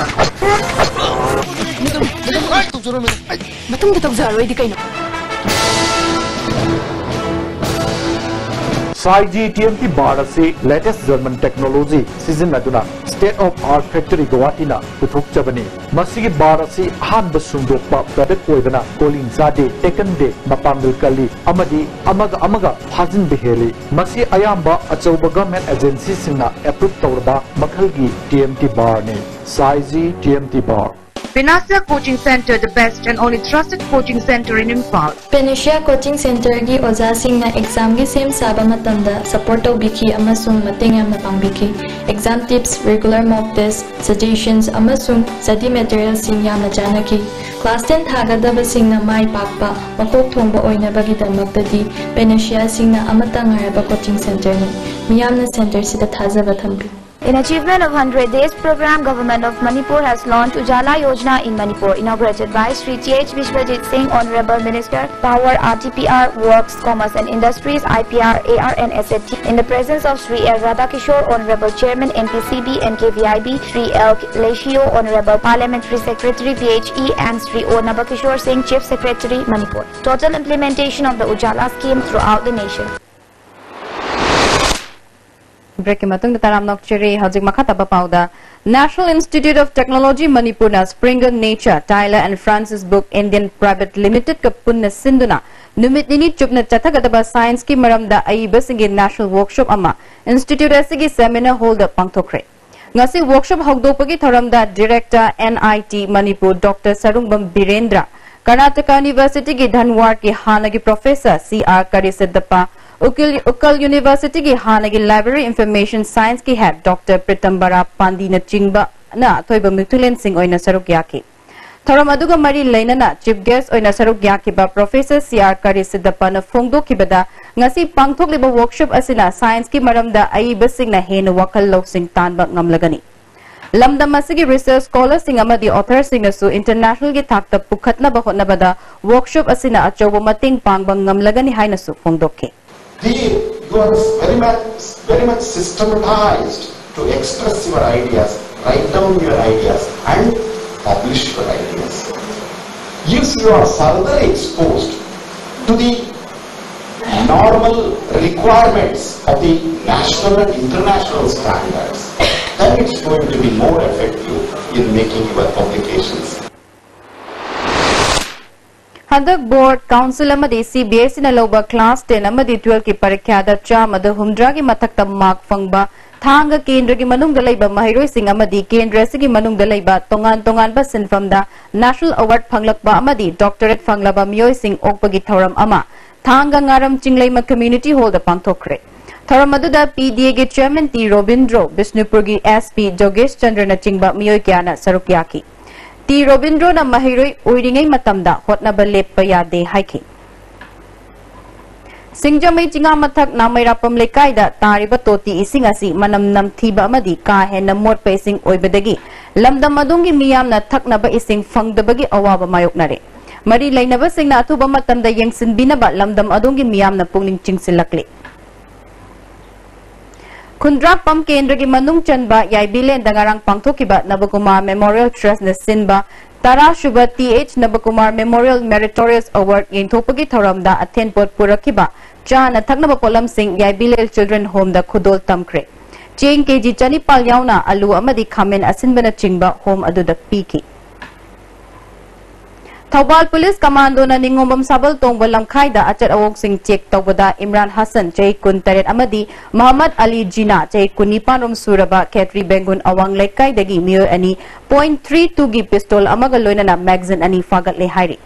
ꯃꯇꯨꯡꯗ ꯇꯧꯖꯔꯔꯣꯏꯗꯤ ꯀꯩꯅꯣ? ꯁꯥꯏꯖꯤ ꯇꯤ ꯑꯦꯝ ꯇꯤ ꯕꯥꯔ ꯑꯁꯤ latest German technology ꯁꯤꯖꯤꯟꯅꯗꯨꯅ state of art factory ꯒꯧꯍꯥꯇꯤꯅ ꯄꯨꯊꯣꯛꯆꯕꯅꯤ꯫ ꯃꯁꯤꯒꯤ ꯕꯥꯔ ꯑꯁꯤ ꯑꯍꯥꯟꯕ ꯁꯨꯡꯗꯣꯛꯄ product ꯑꯣꯏꯕꯅ cooling ꯆꯥꯗꯦ, ꯇꯦꯛꯀꯟꯗꯦ, ꯃꯄꯥꯡꯒꯜ ꯀꯜꯂꯤ ꯑꯃꯗꯤ ꯑꯃꯒ ꯑꯃꯒ ꯐꯥꯖꯤꯟꯕ ꯍꯦꯜꯂꯤ꯫ ꯃꯁꯤ ꯑꯌꯥꯝꯕ ꯑꯆꯧꯕ government agencyꯁꯤꯡꯅ approve ꯇꯧꯔꯕ ꯃꯈꯜꯒꯤ ꯇꯤ ꯑꯦꯝ ꯇꯤ ꯕꯥꯔꯅꯤ꯫ ꯁꯥꯏꯖꯤ T M T bar. Panacea Coaching Center, the best and only trusted coaching center in Imphal. Panacea Coaching Centerꯒꯤ ꯑꯣꯖꯥꯁꯤꯡꯅ examꯒꯤ ꯁꯦꯝ ꯁꯥꯕ ꯃꯇꯝꯗ support ꯇꯧꯕꯤꯈꯤ ꯑꯃꯁꯨꯡ ꯃꯇꯦꯡ ꯌꯥꯝꯅ ꯄꯥꯡꯕꯤꯈꯤ꯫ Exam tips, regular mock test, suggestions, ꯑꯃꯁꯨꯡ study materialꯁꯤꯡ ꯌꯥꯝꯅ ꯆꯥꯟꯅꯈꯤ꯫ Class ten ꯊꯥꯒꯗꯕꯁꯤꯡꯅ ꯃꯥꯏ ꯄꯥꯛꯄ, ꯃꯀꯣꯛ ꯊꯣꯡꯕ ꯑꯣꯏꯅꯕꯒꯤꯗꯃꯛꯇꯗꯤ Panaceaꯁꯤꯡꯅ ꯑꯃꯠꯇ ꯉꯥꯏꯔꯕ coaching centerꯅꯤ꯫ ꯃꯤꯌꯥꯝꯅ centerꯁꯤꯗ ꯊꯥꯖꯕ ꯊꯝꯕꯤꯌꯨ꯫ In achievement of hundred days program, Government of Manipur has launched Ujala Yojana in Manipur, inaugurated by Shri T H Biswajit Singh, Honorable Minister, Power, R T P R, Works, Commerce and Industries, I P R, A R and S F T, in the presence of Shri L Radhakishore, Honorable Chairman, N P C B and K V I B, Shri L Leishio, Honorable Parliamentary Secretary, P H E, and Shri O Nabakishore Singh, Chief Secretary, Manipur. Total implementation of the Ujala scheme throughout the nation. Break ꯀꯤ ꯃꯇꯨꯡꯗ ꯇꯔꯥꯝꯅ ꯑꯣꯛꯆꯔꯤ꯫ ꯍꯧꯖꯤꯛ ꯃꯈꯥ ꯇꯥꯕ ꯄꯥꯎꯗ, National Institute of Technology ꯃꯅꯤꯄꯨꯔꯅ Springer Nature, Tyler and Francis Book Indian Private Limited ꯀ ꯄꯨꯟꯅ ꯁꯤꯟꯗꯨꯅ ꯅꯨꯃꯤꯠ ꯅꯤꯅꯤ ꯆꯨꯞꯅ ꯆꯠꯊꯒꯗꯕ science ꯀꯤ ꯃꯔꯝꯗ ꯑꯏꯕꯁꯤꯡꯒꯤ national workshop ꯑꯃ institute ꯑꯁꯤꯒꯤ seminar hall ꯗ ꯄꯥꯡꯊꯣꯛꯈ꯭ꯔꯦ꯫ ꯉꯁꯤ workshop ꯍꯧꯗꯣꯛꯄꯒꯤ ꯊꯧꯔꯝꯗ Director N I T Manipur Doctor Sarungbam Birendra, Karnataka University ꯒꯤ ꯙꯟꯋꯥꯔꯗ ꯀꯤ ꯍꯥꯟꯅꯒꯤ Professor C R ꯀꯔꯤꯁꯤꯗꯞꯄ, ꯎꯀꯤꯜ, ꯎꯠꯀꯜ University ꯒꯤ ꯍꯥꯟꯅꯒꯤ Library Information Science ꯀꯤ head Doctor ꯄ꯭ꯔꯤꯇꯝꯕꯔꯥ ꯄꯥꯟꯗꯤꯅꯆꯤꯡꯕꯅ ꯑꯊꯣꯏꯕ ꯃꯤꯊꯨꯂꯦꯟꯁꯤꯡ ꯑꯣꯏꯅ ꯁꯔꯨꯛ ꯌꯥꯈꯤ꯫ ꯊꯧꯔꯝ ꯑꯗꯨꯒ ꯃꯔꯤ ꯂꯩꯅꯅ chief guest ꯑꯣꯏꯅ ꯁꯔꯨꯛ ꯌꯥꯈꯤꯕ Professor C R ꯀꯔꯤꯁꯤꯗꯞꯄꯅ ꯐꯣꯡꯗꯣꯛꯈꯤꯕꯗ, ꯉꯁꯤ ꯄꯥꯡꯊꯣꯛꯂꯤꯕ workshop ꯑꯁꯤꯅ science ꯀꯤ ꯃꯔꯝꯗ ꯑꯏꯕꯁꯤꯡꯅ ꯍꯦꯟꯅ ꯋꯥꯈꯜ ꯂꯧꯁꯤꯡ ꯇꯥꯟꯕ ꯉꯝꯂꯒꯅꯤ꯫ ꯂꯝꯗꯝ ꯑꯁꯤꯒꯤ research scholar ꯁꯤꯡ ꯑꯃꯗꯤ author ꯁꯤꯡꯅꯁꯨ international ꯒꯤ ꯊꯥꯛꯇ ꯄꯨꯈꯠꯅꯕ ꯍꯣꯠꯅꯕꯗ workshop ꯑꯁꯤꯅ ꯑꯆꯧꯕ ꯃꯇꯦꯡ ꯄꯥꯡꯕ ꯉꯝꯂꯒꯅꯤ ꯍꯥꯏꯅꯁꯨ ꯐꯣꯡꯗꯣꯛꯈꯤ꯫ They, you are very much, very much systematized to express your ideas, write down your ideas, and publish your ideas. If you are further exposed to the normal requirements of the national and international standards, then it's going to be more effective in making your publications. ꯍꯟꯗꯛ board, council ꯑꯃꯗꯤ C B S E ꯅ ꯂꯧꯕ class ten ꯑꯃꯗꯤ twelve ꯀꯤ ꯄꯔꯤꯈ꯭ꯌꯥꯗ ꯆꯥꯝꯃꯗ ꯍꯨꯝꯗ꯭ꯔꯥꯒꯤ ꯃꯊꯛꯇ mark ꯐꯪꯕ ꯊꯥꯡꯒ ꯀꯦꯟꯗ꯭ꯔꯒꯤ ꯃꯅꯨꯡꯗ ꯂꯩꯕ ꯃꯍꯩꯔꯣꯏꯁꯤꯡ ꯑꯃꯗꯤ ꯀꯦꯟꯗ꯭ꯔ ꯑꯁꯤꯒꯤ ꯃꯅꯨꯡꯗ ꯂꯩꯕ ꯇꯣꯉꯥꯟ ꯇꯣꯉꯥꯟꯕ ꯁꯤꯟꯐꯝꯗ national award ꯐꯪꯂꯛꯄ ꯑꯃꯗꯤ doctorate ꯐꯪꯂꯕ ꯃꯤꯑꯣꯏꯁꯤꯡ ꯑꯣꯛꯄꯒꯤ ꯊꯧꯔꯝ ꯑꯃ ꯊꯥꯡꯒ ꯉꯥꯔꯝ ꯆꯤꯡꯂꯩꯃ community hall ꯗ ꯄꯥꯡꯊꯣꯛꯈ꯭ꯔꯦ꯫ ꯊꯧꯔꯝ ꯑꯗꯨꯗ P D A ꯒꯤ chairman T Robindro, ꯕꯤꯁꯅꯨꯄꯨꯔꯒꯤ S P ꯖꯣꯒꯦꯁ ꯆꯟꯗ꯭ꯔꯅꯆꯤꯡꯕ ꯃꯤꯑꯣꯏ ꯀꯌꯥꯅ ꯁꯔꯨꯛ ꯌꯥꯈꯤ꯫ ꯇꯤ ꯔꯣꯕꯤꯟꯗ꯭ꯔꯣꯅ ꯃꯍꯩꯔꯣꯏ ꯑꯣꯏꯔꯤꯉꯩ ꯃꯇꯝꯗ ꯍꯣꯠꯅꯕ ꯂꯦꯞꯄ ꯌꯥꯗꯦ ꯍꯥꯏꯈꯤ꯫ ꯁꯤꯡꯖꯃꯩ ꯆꯤꯉꯥꯃꯊꯛ ꯅꯥꯃꯩꯔꯥꯄꯝ ꯂꯩꯀꯥꯏꯗ ꯇꯥꯔꯤꯕ ꯇꯣꯇꯤ ꯏꯁꯤꯡ ꯑꯁꯤ ꯃꯅꯝ ꯅꯝꯊꯤꯕ ꯑꯃꯗꯤ ꯀꯥ ꯍꯦꯟꯅ ꯃꯣꯠꯄ ꯏꯁꯤꯡ ꯑꯣꯏꯕꯗꯒꯤ ꯂꯝꯗꯝ ꯑꯗꯣꯝꯒꯤ ꯃꯤꯌꯥꯝꯅ ꯊꯛꯅꯕ ꯏꯁꯤꯡ ꯐꯪꯗꯕꯒꯤ ꯑꯋꯥꯕ ꯃꯥꯌꯣꯛꯅꯔꯦ꯫ ꯃꯔꯤ ꯂꯩꯅꯕꯁꯤꯡꯅ ꯑꯊꯨꯕ ꯃꯇꯝꯗ ꯌꯦꯡꯁꯤꯟꯕꯤꯅꯕ ꯂꯝꯗꯝ ꯑꯗꯣꯝꯒꯤ ꯃꯤꯌꯥꯝꯅ ꯄꯨꯛꯅꯤꯡ ꯆꯤꯡꯁꯤꯜꯂꯛꯂꯤ꯫ ꯈꯨꯟꯗ꯭ꯔꯥꯛꯄꯝ ꯀꯦꯟꯗ꯭ꯔꯒꯤ ꯃꯅꯨꯡ ꯆꯟꯕ ꯌꯥꯏꯕꯤꯂꯦꯟꯗ ꯉꯔꯥꯡ ꯄꯥꯡꯊꯣꯛꯈꯤꯕ ꯅꯕꯀꯨꯃꯥꯔ ꯃꯦꯃꯣꯔꯤꯌꯦꯜ ꯇ꯭ꯔꯁꯅ ꯁꯤꯟꯕ ꯇꯔꯥ ꯁꯨꯕ ꯇꯤ ꯑꯩꯆ ꯅꯕꯀꯨꯃꯥꯔ ꯃꯦꯃꯣꯔꯤꯌꯦꯜ ꯃꯦꯔꯤꯇꯣꯔꯤꯌꯁ ꯑꯦꯋꯥꯔꯗ ꯌꯦꯟꯊꯣꯛꯄꯒꯤ ꯊꯧꯔꯝꯗ ꯑꯊꯦꯟꯄꯣꯠ ꯄꯨꯔꯛꯈꯤꯕ ꯆꯥꯅ ꯊꯛꯅꯕ ꯄꯣꯠꯂꯝꯁꯤꯡ ꯌꯥꯏꯕꯤꯂꯦꯜ ꯆꯤꯜꯗ꯭ꯔꯦꯟ ꯍꯣꯝꯗ ꯈꯨꯗꯣꯜ ꯇꯝꯈ꯭ꯔꯦ꯫ ꯆꯦꯡ ꯀꯦꯖꯤ ꯆꯅꯤꯄꯥꯜ ꯌꯥꯎꯅ ꯑꯂꯨ ꯑꯃꯗꯤ ꯈꯥꯃꯦꯟ ꯑꯁꯤꯟꯕꯅꯆꯤꯡꯕ ꯍꯣꯝ ꯑꯗꯨꯗ ꯄꯤꯈꯤ꯫ ꯊꯧꯕꯥꯜ ꯄꯨꯂꯤꯁ ꯀꯃꯥꯟꯗꯣꯅ ꯅꯤꯡꯉꯣꯝꯕꯝ ꯁꯥꯕꯜ ꯇꯣꯡꯕ ꯂꯝꯈꯥꯏꯗ ꯑꯆꯠ ꯑꯋꯣꯡꯁꯤꯡ ꯆꯦꯛ ꯇꯧꯕꯗ ꯏꯝꯔꯥꯟ ꯍꯁꯟ, ꯆꯍꯤ ꯀꯨꯟꯇꯔꯦꯠ, ꯑꯃꯗꯤ ꯃꯍꯃꯗ ꯑꯂꯤ ꯖꯤꯅꯥ, ꯆꯍꯤ ꯀꯨꯟꯅꯤꯄꯥꯟ ꯔꯣꯝ ꯁꯨꯔꯕ ꯈꯦꯇ꯭ꯔꯤ ꯕꯦꯡꯒꯨꯟ ꯑꯋꯥꯡ ꯂꯩꯀꯥꯏꯗꯒꯤ ꯃꯤꯑꯣꯏ ꯑꯅꯤ ꯄꯣꯏꯟꯠ ꯊ꯭ꯔꯤ ꯇꯨꯒꯤ ꯄꯤꯁꯇꯣꯜ ꯑꯃꯒ ꯂꯣꯏꯅꯅ ꯃꯦꯒꯥꯖꯤꯟ ꯑꯅꯤ ꯐꯥꯒꯠꯂꯦ ꯍꯥꯏꯔꯤ꯫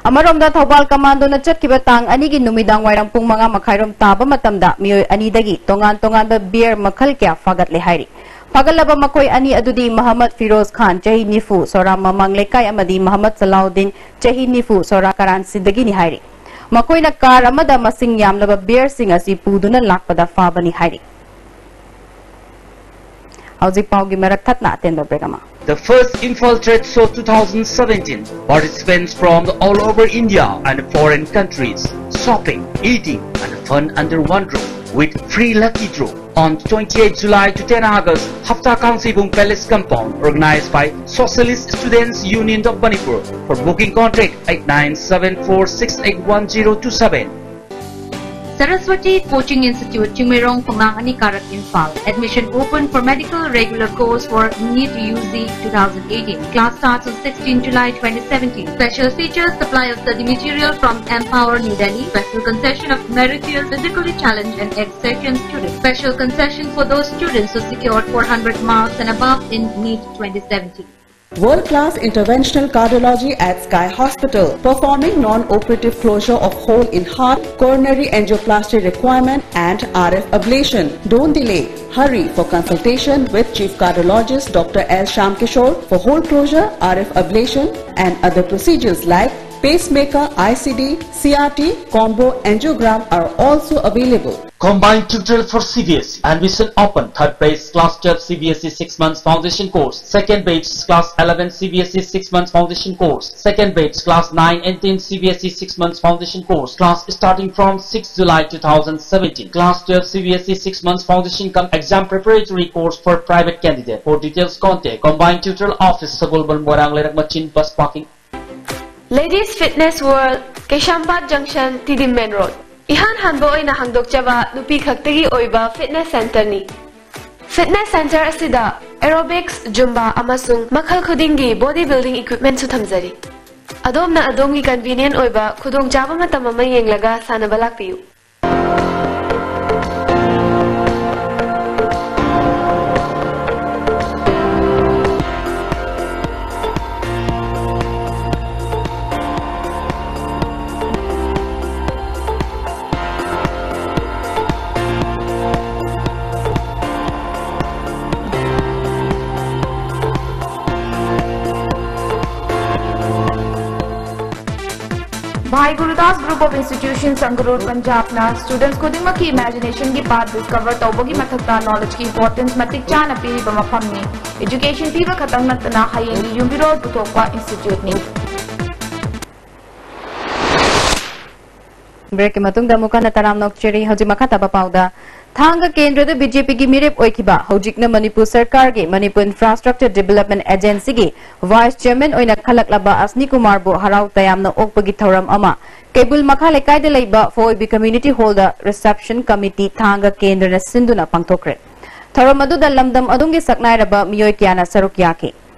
ꯑꯃꯔꯣꯝꯗ ꯊꯧꯕꯥꯜ ꯀꯃꯥꯟꯗꯣꯅ ꯆꯠꯈꯤꯕ ꯇꯥꯡ ꯑꯅꯤꯒꯤ ꯅꯨꯃꯤꯗꯥꯡ ꯋꯥꯏꯔꯝ ꯄꯨꯡ ꯃꯉꯥ ꯃꯈꯥꯏꯔꯣꯝ ꯇꯥꯕ ꯃꯇꯝꯗ ꯃꯤꯑꯣꯏ ꯑꯅꯤꯗꯒꯤ ꯇꯣꯉꯥꯟ ꯇꯣꯉꯥꯟꯕ ꯕꯤꯌꯔ ꯃꯈꯜ ꯀꯌꯥ ꯐꯥꯒꯠꯂꯦ ꯍꯥꯏꯔꯤ꯫ ꯐꯥꯒꯠꯂꯕ ꯃꯈꯣꯏ ꯑꯅꯤ ꯑꯗꯨꯗꯤ ꯃꯍꯃꯗ ꯐꯤꯔꯣꯖ ꯈꯥꯟ, ꯆꯍꯤ ꯅꯤꯐꯨ, ꯁꯣꯔꯥ ꯃꯃꯥꯡ ꯂꯩꯀꯥꯏ, ꯑꯃꯗꯤ ꯃꯍꯃꯗ ꯁꯂꯥꯎꯗꯤꯟ, ꯆꯍꯤ ꯅꯤꯐꯨ, ꯁꯣꯔꯥ ꯀꯔꯥꯟꯁꯤꯗꯒꯤꯅꯤ ꯍꯥꯏꯔꯤ꯫ ꯃꯈꯣꯏꯅ ꯀꯥꯔ ꯑꯃꯗ ꯃꯁꯤꯡ ꯌꯥꯝꯂꯕ ꯕꯤꯌꯔꯁꯤꯡ ꯑꯁꯤ ꯄꯨꯗꯨꯅ ꯂꯥꯛꯄꯗ ꯐꯥꯕꯅꯤ ꯍꯥꯏꯔꯤ꯫ ꯍꯧꯖꯤꯛ ꯄꯥꯎꯒꯤ ꯃꯔꯛ ꯊꯠꯅ ꯑꯇꯦꯟꯕ ꯕ꯭ꯔꯦꯛ ꯑꯃ꯫ The first Imphal Trade Show two thousand seventeen. Participants from the all over India and foreign countries. Shopping, eating, and fun under one roof with free lucky draw on twenty-eighth July to ten August, Hafta Kangzibung Palace Compound, organized by Socialist Students Union of Manipur. For booking, contact eight nine seven four six eight one zero two seven. Saraswati Coaching Institute, Chimerong, Panglang Anikarak, Imphal. Admission open for medical regular course for NEET U G two thousand eighteen. Class starts on sixteenth July twenty seventeen. Special features: supply of study material from Empower New Delhi. Special concession of meritorious physically challenged and exceptional students. Special concession for those students who secured four hundred marks and above in NEET twenty seventeen. World-class interventional cardiology at Sky Hospital, performing non-operative closure of hole in heart, coronary angioplasty requirement, and R F ablation. Don't delay. Hurry for consultation with Chief Cardiologist Doctor L Shyamkishore for hole closure, R F ablation, and other procedures like Pacemaker, I C D, C R T, combo angiogram are also available. Combined tutorial for C B S E. Admission open. Third batch class twelve C B S E six months foundation course. Second batch class eleven C B S E six months foundation course. Second batch class nine and ten C B S E six months foundation course. Class starting from sixth July two thousand seventeen. Class twelve C B S E six months foundation cum exam preparatory course for private candidate. For details, contact Combined Tutorial Office, Sagolbal, Moirang Leirak Machin, bus parking. Ladies Fitness World, Keishampat Junction, Tidim Main Road. ꯏꯍꯥꯟ ꯍꯥꯟꯕ ꯑꯣꯏꯅ ꯍꯥꯡꯗꯣꯛꯆꯕ ꯅꯨꯄꯤ ꯈꯛꯇꯒꯤ ꯑꯣꯏꯕ fitness centreꯅꯤ꯫ Fitness centre ꯑꯁꯤꯗ aerobics, Zumba ꯑꯃꯁꯨꯡ ꯃꯈꯜ ꯈꯨꯗꯤꯡꯒꯤ body building equipmentꯁꯨ ꯊꯝꯖꯔꯤ꯫ ꯑꯗꯣꯝꯅ ꯑꯗꯣꯝꯒꯤ convenient ꯑꯣꯏꯕ ꯈꯨꯗꯣꯡꯆꯥꯕ ꯃꯇꯝ ꯑꯃ ꯌꯦꯡꯂꯒ ꯁꯥꯟꯅꯕ ꯂꯥꯛꯄꯤꯌꯨ꯫ Bhai Gurudas Group of Institutions, Sangrur, Punjabꯅ students ꯈꯨꯗꯤꯡꯃꯛꯀꯤ imaginationꯒꯤ path discover ꯇꯧꯕꯒꯤ ꯃꯊꯛꯇ knowledgeꯀꯤ importance ꯃꯇꯤꯛ ꯆꯥꯅ ꯄꯤꯔꯤꯕ ꯃꯐꯝꯅꯤ꯫ Education ꯄꯤꯕ ꯈꯛꯇꯪ ꯅꯠꯇꯅ ꯍꯌꯦꯡꯒꯤ ꯌꯨꯝꯕꯤꯔꯣꯜ ꯄꯨꯊꯣꯛꯄ instituteꯅꯤ꯫ Breakꯀꯤ ꯃꯇꯨꯡꯗ ꯑꯃꯨꯛ ꯍꯟꯅ ꯇꯔꯥꯝꯅ ꯑꯣꯛꯆꯔꯤ꯫ ꯍꯧꯖꯤꯛ ꯃꯈꯥ ꯇꯥꯕ ꯄꯥꯎꯗ, ꯊꯥꯡꯒ ꯀꯦꯟꯗ꯭ꯔꯗ BJPꯒꯤ ꯃꯤꯔꯦꯞ ꯑꯣꯏꯈꯤꯕ, ꯍꯧꯖꯤꯛꯅ ꯃꯅꯤꯄꯨꯔ ꯁꯔꯀꯥꯔꯒꯤ Manipur Infrastructure Development Agencyꯒꯤ vice chairman ꯑꯣꯏꯅ ꯈꯜꯂꯛꯂꯕ ꯑꯁꯅꯤ ꯀꯨꯃꯥꯔꯕꯨ ꯍꯔꯥꯎ ꯇꯌꯥꯝꯅ ꯑꯣꯛꯄꯒꯤ ꯊꯧꯔꯝ ꯑꯃ ꯀꯩꯕꯨꯜ ꯃꯈꯥ ꯂꯩꯀꯥꯏꯗ ꯂꯩꯕ ꯐꯣꯏꯕꯤ community hallꯗ reception committee ꯊꯥꯡꯒ ꯀꯦꯟꯗ꯭ꯔꯅ ꯁꯤꯟꯗꯨꯅ ꯄꯥꯡꯊꯣꯛꯈ꯭ꯔꯦ꯫ ꯊꯧꯔꯝ ꯑꯗꯨꯗ ꯂꯝꯗꯝ ꯑꯗꯨꯒꯤ ꯁꯛꯅꯥꯏꯔꯕ ꯃꯤꯑꯣꯏ ꯀꯌꯥꯅ ꯁꯔꯨꯛ ꯌꯥꯈꯤ꯫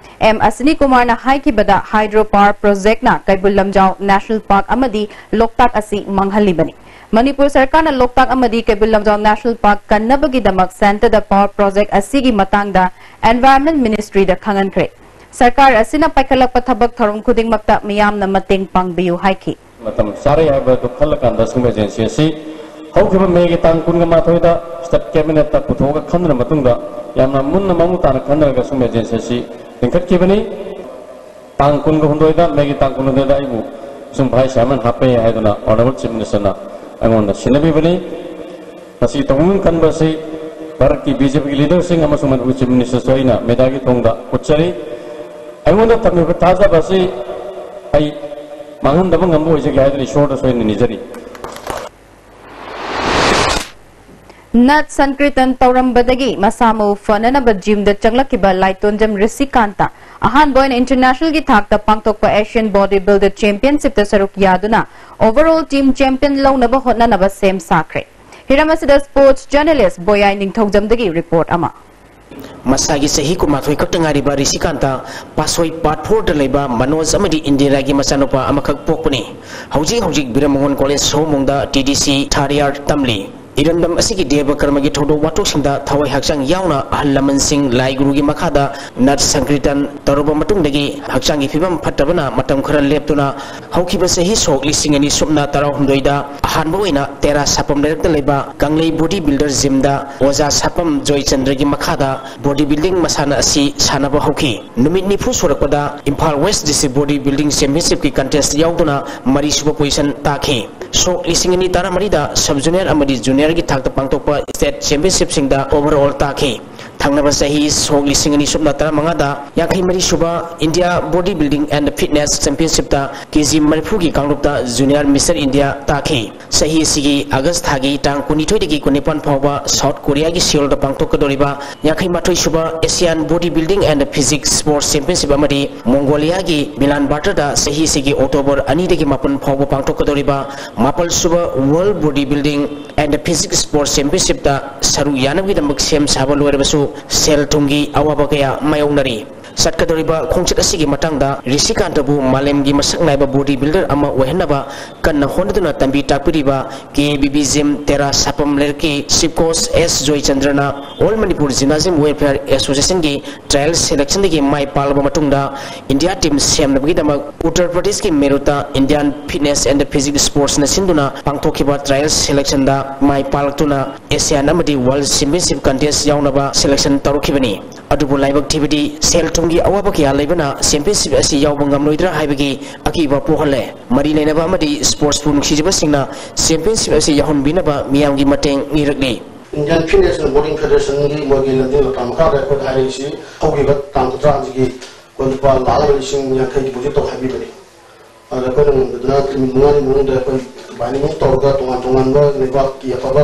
ꯑꯦꯝ ꯑꯁꯅꯤ ꯀꯨꯃꯥꯔꯅ ꯍꯥꯏꯈꯤꯕꯗ, hydro power projectꯅ Keibul Lamjao National Park ꯑꯃꯗꯤ ꯂꯣꯛꯇꯥꯛ ꯑꯁꯤ ꯃꯥꯡꯍꯜꯂꯤꯕꯅꯤ꯫ ꯃꯅꯤꯄꯨꯔ ꯁꯔꯀꯥꯔꯅ ꯂꯣꯛꯇꯥꯛ ꯑꯃꯗꯤ Keibul Lamjao National Park ꯀꯟꯅꯕꯒꯤꯗꯃꯛ centreꯗ power project ꯑꯁꯤꯒꯤ ꯃꯇꯥꯡꯗ Environment Ministryꯗ ꯈꯪꯍꯟꯈ꯭ꯔꯦ꯫ ꯁꯔꯀꯥꯔ ꯑꯁꯤꯅ ꯄꯥꯏꯈꯠꯂꯛꯄ ꯊꯕꯛ ꯊꯧꯔꯝ ꯈꯨꯗꯤꯡꯃꯛꯇ ꯃꯤꯌꯥꯝꯅ ꯃꯇꯦꯡ ꯄꯥꯡꯕꯤꯌꯨ ꯍꯥꯏꯈꯤ꯫ ꯃꯇꯝ ꯆꯥꯔꯦ ꯍꯥꯏꯕꯗꯨ ꯈꯜꯂꯀꯥꯟꯗ ꯁꯤꯒꯨꯝꯕ agency ꯑꯁꯤ ꯍꯧꯈꯤꯕ Mayꯒꯤ ꯇꯥꯡ ꯀꯨꯟꯒ ꯃꯥꯊꯣꯏꯗ state cabinetꯇ ꯄꯨꯊꯣꯛꯑꯒ ꯈꯟꯅꯔ ꯃꯇꯨꯡꯗ ꯌꯥꯝꯅ ꯃꯨꯟꯅ ꯃꯃꯨꯠ ꯇꯥꯅ ꯈꯟꯅꯔꯒ ꯁꯤꯒꯨꯝꯕ agency ꯑꯁꯤ ꯂꯤꯡꯈꯠꯈꯤꯕꯅꯤ꯫ ꯇꯥꯡ ꯀꯨꯟꯒ ꯍꯨꯝꯗꯣꯏꯗ, Mayꯒꯤ ꯇꯥꯡ ꯀꯨꯟꯍꯨꯝꯗꯣꯏꯗ ꯑꯩꯕꯨ ꯑꯃꯁꯨꯡ ꯚꯥꯏꯁ ꯆꯤꯌꯥꯔꯃꯦꯟ ꯍꯥꯞꯄꯦ ꯍꯥꯏꯗꯨꯅ ꯑꯣꯅꯔꯦꯕꯜ ꯆꯤꯐ ꯃꯤꯅꯤꯁꯇꯔꯅ ꯑꯩꯉꯣꯟꯗ ꯁꯤꯟꯅꯕꯤꯕꯅꯤ꯫ ꯃꯁꯤ ꯇꯧꯅꯤꯡ ꯀꯟꯕ ꯑꯁꯤ ꯚꯥꯔꯠꯀꯤ ꯕꯤ ꯖꯦ ꯄꯤꯒꯤ ꯂꯤꯗꯔꯁꯤꯡ ꯑꯃꯁꯨꯡ ꯃꯅꯤꯄꯨꯔꯒꯤ ꯆꯤꯐ ꯃꯤꯅꯤꯁꯇꯔꯁꯨ ꯑꯩꯅ ꯃꯦꯗꯥꯒꯤ ꯊꯣꯡꯗ ꯎꯠꯆꯔꯤ꯫ ꯑꯩꯉꯣꯟꯗ ꯊꯝꯕꯤꯕ ꯊꯥꯖꯕ ꯑꯁꯤ ꯑꯩ ꯃꯥꯡꯍꯟꯗꯕ ꯉꯝꯕ ꯑꯣꯏꯖꯒꯦ ꯍꯥꯏꯗꯨꯅ ꯏꯁꯣꯔꯗꯁꯨ ꯑꯩꯅ ꯅꯤꯖꯔꯤ꯫ ꯅꯠ ꯁꯪꯀ꯭ꯔꯤꯇꯟ ꯇꯧꯔꯝꯕꯗꯒꯤ ꯃꯁꯥ ꯃꯎ ꯐꯅꯅꯕ ꯖꯤꯝꯗ ꯆꯪꯂꯛꯈꯤꯕ ꯂꯥꯏꯇꯣꯟꯖꯝ ꯔꯤꯁꯤꯀꯥꯟꯇ ꯑꯍꯥꯟꯕ ꯑꯣꯏꯅ ꯏꯟꯇꯔꯅꯦꯁꯅꯦꯜꯒꯤ ꯊꯥꯛꯇ ꯄꯥꯡꯊꯣꯛꯄ ꯑꯦꯁꯤꯌꯥꯟ ꯕꯣꯗꯤ ꯕꯤꯜꯗꯔ ꯆꯦꯝꯄꯤꯌꯟꯁꯤꯞꯇ ꯁꯔꯨꯛ ꯌꯥꯗꯨꯅ ꯑꯣꯚꯔꯑꯣꯜ ꯇꯤꯝ ꯆꯦꯝꯄꯤꯌꯟ ꯂꯧꯅꯕ ꯍꯣꯠꯅꯅꯕ ꯁꯦꯝ ꯁꯥꯈ꯭ꯔꯦ꯫ ꯍꯤꯔꯝ ꯑꯁꯤꯗ ꯁ꯭ꯄꯣꯔꯠꯁ ꯖꯔꯅꯦꯂꯤꯁ ꯕꯣꯌꯥꯏ ꯅꯤꯡꯊꯧꯖꯝꯗꯒꯤ ꯔꯤꯄꯣꯔꯠ ꯑꯃ꯫ ꯃꯁꯥꯒꯤ ꯆꯍꯤ ꯀꯨꯟꯃꯥꯊꯣꯏ ꯈꯛꯇ ꯉꯥꯏꯔꯤꯕ ꯔꯤꯁꯤꯀꯥꯟꯇ ꯄꯥꯁꯣꯏ ꯄꯥꯔꯠ ꯐꯣꯔꯗ ꯂꯩꯕ ꯃꯅꯣꯖ ꯑꯃꯗꯤ ꯏꯟꯗꯤꯔꯥꯒꯤ ꯃꯆꯥꯅꯨꯄꯥ ꯑꯃꯈꯛ ꯄꯣꯛꯄꯅꯤ꯫ ꯍꯧꯖꯤꯛ ꯍꯧꯖꯤꯛ ꯕꯤꯔꯃꯉꯣꯟ ꯀꯣꯂꯦꯖ ꯁꯣꯃꯣꯡꯗ ꯇꯤ ꯗꯤ ꯁꯤ ꯊꯥꯔꯗ ꯏꯌꯥꯔ ꯇꯝꯂꯤ꯫ ꯏꯔꯝꯗꯝ ꯑꯁꯤꯒꯤ ꯗꯦꯕ ꯀꯔꯃꯒꯤ ꯊꯧꯗꯣꯛ ꯋꯥꯊꯣꯛꯁꯤꯡꯗ ꯊꯋꯥꯏ ꯍꯛꯆꯥꯡ ꯌꯥꯎꯅ ꯑꯍꯜ ꯂꯃꯟꯁꯤꯡ, ꯂꯥꯏ ꯒꯨꯔꯨꯒꯤ ꯃꯈꯥꯗ ꯅꯠ ꯁꯪꯀ꯭ꯔꯤꯇꯟ ꯇꯧꯔꯕ ꯃꯇꯨꯡꯗꯒꯤ ꯍꯛꯆꯥꯡꯒꯤ ꯐꯤꯕꯝ ꯐꯠꯇꯕꯅ ꯃꯇꯝ ꯈꯔ ꯂꯦꯞꯇꯨꯅ ꯍꯧꯈꯤꯕ ꯆꯍꯤ ꯁꯣꯛ ꯂꯤꯁꯤꯡ ꯑꯅꯤ ꯁꯨꯞꯅ ꯇꯔꯥꯍꯨꯝꯗꯣꯏꯗ ꯑꯍꯥꯟꯕ ꯑꯣꯏꯅ ꯇꯦꯔꯥ ꯁꯥꯄꯝ ꯂꯩꯔꯛꯇ ꯂꯩꯕ ꯀꯪꯂꯩ ꯕꯣꯗꯤ ꯕꯤꯜꯗꯔ ꯖꯤꯝꯗ ꯑꯣꯖꯥ ꯁꯥꯄꯝ ꯖꯣꯏꯆꯟꯗ꯭ꯔꯒꯤ ꯃꯈꯥꯗ ꯕꯣꯗꯤ ꯕꯤꯜꯗꯤꯡ ꯃꯁꯥꯟꯅ ꯑꯁꯤ ꯁꯥꯟꯅꯕ ꯍꯧꯈꯤ꯫ ꯅꯨꯃꯤꯠ ꯅꯤꯐꯨ ꯁꯨꯔꯛꯄꯗ Imphal west district body building ꯆꯦꯝꯄꯤꯌꯟꯁꯤꯞꯀꯤ ꯀꯟꯇꯦꯁꯇ ꯌꯥꯎꯗꯨꯅ ꯃꯔꯤꯁꯨꯕ ꯄꯣꯖꯤꯁꯟ ꯇꯥꯈꯤ꯫ ꯁꯣꯛ ꯂꯤꯁꯤꯡ ꯑꯅꯤ ꯇꯔꯥꯃꯔꯤꯗ ꯁꯕ ꯖꯨꯅꯤꯌꯔ ꯑꯃꯗꯤ ꯖꯨꯅꯤꯌꯔꯒꯤ ꯊꯥꯛꯇ ꯄꯥꯡꯊꯣꯛꯄ ꯁ꯭ꯇꯦꯠ ꯆꯦꯝꯄꯤꯌꯟꯁꯤꯞꯁꯤꯡꯗ ꯑꯣꯚꯔꯑꯣꯜ ꯇꯥꯈꯤ꯫ ꯊꯪꯅꯕ ꯆꯍꯤ ꯁꯣꯛ ꯂꯤꯁꯤꯡ ꯑꯅꯤ ꯁꯨꯞꯅ ꯇꯔꯥꯃꯉꯥꯗ ꯌꯥꯡꯈꯩ ꯃꯔꯤ ꯁꯨꯕ India body building and fitness ꯆꯦꯝꯄꯤꯌꯟꯁꯤꯞꯇ ꯀꯦ ꯖꯤ ꯃꯔꯤꯐꯨꯒꯤ ꯀꯥꯡꯂꯨꯞꯇ ꯖꯨꯅꯤꯌꯔ ꯃꯤꯁꯇꯔ ꯏꯟꯗꯤꯌꯥ ꯇꯥꯈꯤ꯫ ꯆꯍꯤ ꯑꯁꯤꯒꯤ ꯑꯥꯒꯁ ꯊꯥꯒꯤ ꯇꯥꯡ ꯀꯨꯟꯅꯤꯊꯣꯏꯗꯒꯤ ꯀꯨꯟꯅꯤꯄꯥꯟ ꯐꯥꯎꯕ ꯁꯥꯎꯠ ꯀꯣꯔꯤꯌꯥꯒꯤ ꯁꯤꯑꯣꯜꯗ ꯄꯥꯡꯊꯣꯛꯀꯗꯧꯔꯤꯕ ꯌꯥꯡꯈꯩ ꯃꯥꯊꯣꯏ ꯁꯨꯕ Asian body building and physique sports championship ꯑꯃꯗꯤ ꯃꯣꯡꯒꯣꯂꯤꯌꯥꯒꯤ ꯃꯤꯂꯥꯟ ꯕꯥꯔꯇꯔꯗ ꯆꯍꯤ ꯑꯁꯤꯒꯤ ꯑꯣꯛꯇꯣꯕꯔ ꯑꯅꯤꯗꯒꯤ ꯃꯥꯄꯟ ꯐꯥꯎꯕ ꯄꯥꯡꯊꯣꯛꯀꯗꯧꯔꯤꯕ ꯃꯥꯄꯜ ꯁꯨꯕ world body building and physique sports ꯆꯦꯝꯄꯤꯌꯟꯁꯤꯞꯇ ꯁꯔꯨꯛ ꯌꯥꯅꯕꯒꯤꯗꯃꯛ ꯁꯦꯝ ꯁꯥꯕ ꯂꯣꯏꯔꯕꯁꯨ ꯁꯦꯜ ꯊꯨꯝꯒꯤ ꯑꯋꯥꯕ ꯀꯌꯥ ꯃꯥꯌꯣꯛꯅꯔꯤ꯫ ꯆꯠꯀꯗꯧꯔꯤꯕ ꯈꯣꯡꯆꯠ ꯑꯁꯤꯒꯤ ꯃꯇꯥꯡꯗ ꯔꯤꯁꯤꯀꯥꯟꯇꯕꯨ ꯃꯥꯂꯦꯝꯒꯤ ꯃꯁꯛ ꯅꯥꯏꯕ ꯕꯣꯗꯤ ꯕꯤꯜꯗꯔ ꯑꯃ ꯑꯣꯏꯍꯟꯅꯕ ꯀꯟꯅ ꯍꯣꯠꯅꯗꯨꯅ ꯇꯝꯕꯤ ꯇꯥꯛꯄꯤꯔꯤꯕ K B B gym Tera Sapam ꯂꯩꯔꯛꯀꯤ ꯆꯤꯐ ꯀꯣꯆ ꯑꯦꯁ ꯖꯣꯏꯆꯟꯗ꯭ꯔꯅ ꯑꯣꯜ ꯃꯅꯤꯄꯨꯔ ꯖꯤꯝꯅꯥꯖꯤꯌꯝ ꯋꯦꯜꯐꯤꯌꯔ ꯑꯦꯁꯣꯁꯤꯌꯦꯁꯟꯒꯤ ꯇ꯭ꯔꯥꯌꯦꯜ ꯁꯦꯂꯦꯛꯁꯟꯗꯒꯤ ꯃꯥꯏ ꯄꯥꯛꯂꯕ ꯃꯇꯨꯡꯗ ꯏꯟꯗꯤꯌꯥ ꯇꯤꯝ ꯁꯦꯝꯅꯕꯒꯤꯗꯃꯛ ꯎꯠꯇꯔ ꯄ꯭ꯔꯗꯦꯁꯀꯤ ꯃꯦꯔꯨꯠꯇ ꯏꯟꯗꯤꯌꯥꯟ ꯐꯤꯠꯅꯦꯁ ꯑꯦꯟ ꯐꯤꯖꯤꯛꯁ ꯁ꯭ꯄꯣꯔꯠꯁꯅ ꯁꯤꯟꯗꯨꯅ ꯄꯥꯡꯊꯣꯛꯈꯤꯕ ꯇ꯭ꯔꯥꯌꯦꯜ ꯁꯦꯂꯦꯛꯁꯟꯗ ꯃꯥꯏ ꯄꯥꯛꯂꯛꯇꯨꯅ ꯑꯦꯁꯤꯌꯥꯟ ꯑꯃꯗꯤ ꯋꯥꯔꯜꯗ ꯆꯦꯝꯄꯤꯌꯟꯁꯤꯞ ꯀꯟꯇꯦꯁ ꯌꯥꯎꯅꯕ ꯁꯦꯂꯦꯛꯁꯟ ꯇꯧꯔꯛꯈꯤꯕꯅꯤ꯫ ꯑꯗꯨꯕꯨ ꯂꯥꯏꯕꯛ ꯊꯤꯕꯗꯤ ꯁꯦꯜ ꯊꯨꯝꯒꯤ ꯑꯋꯥꯕ ꯀꯌꯥ ꯂꯩꯕꯅ ꯆꯦꯝꯄꯤꯌꯟꯁꯤꯞ ꯑꯁꯤ ꯌꯥꯎꯕ ꯉꯝꯂꯣꯏꯗ꯭ꯔꯥ ꯍꯥꯏꯕꯒꯤ ꯑꯀꯤꯕ ꯄꯣꯛꯍꯜꯂꯦ꯫ ꯃꯔꯤ ꯂꯩꯅꯕ ꯑꯃꯗꯤ ꯁ꯭ꯄꯣꯔꯠꯁꯄꯨ ꯅꯨꯡꯁꯤꯖꯕꯁꯤꯡꯅ ꯆꯦꯝꯄꯤꯌꯟꯁꯤꯞ ꯑꯁꯤ ꯌꯥꯎꯍꯟꯕꯤꯅꯕ ꯃꯤꯌꯥꯝꯒꯤ ꯃꯇꯦꯡ ꯅꯤꯔꯛꯂꯤ꯫ Indian Fitness and Bowling Federation ꯒꯤ ꯃꯣꯏꯒꯤ ꯂꯝꯖꯤꯡ ꯂꯝꯇꯥꯛ ꯃꯈꯥꯗ ꯑꯩꯈꯣꯏꯗ ꯍꯥꯏꯔꯛꯏꯁꯤ ꯍꯧꯈꯤꯕ ꯇꯥꯡ ꯀꯨꯟꯊ꯭ꯔꯥ ꯍꯧꯖꯤꯛꯀꯤ ꯑꯩꯈꯣꯏ ꯂꯨꯄꯥ ꯂꯥꯈ ꯑꯃ ꯂꯤꯁꯤꯡ ꯌꯥꯡꯈꯩ deposit ꯇꯧ ꯍꯥꯏꯕꯤꯕꯅꯤ꯫ ꯑꯗ ꯑꯩꯈꯣꯏꯅ ꯉꯝꯗꯗꯅ ꯅꯨꯃꯤꯠ ꯃꯉꯥꯅꯤ ꯃꯅꯨꯡꯗ ꯑꯩꯈꯣꯏ ꯕꯥꯏꯅꯤꯡ ꯇꯧꯔꯒ ꯇꯣꯉꯥꯟ ꯇꯣꯉꯥꯟꯕ ꯂꯩꯕꯥꯛꯀꯤ ꯑꯐꯕ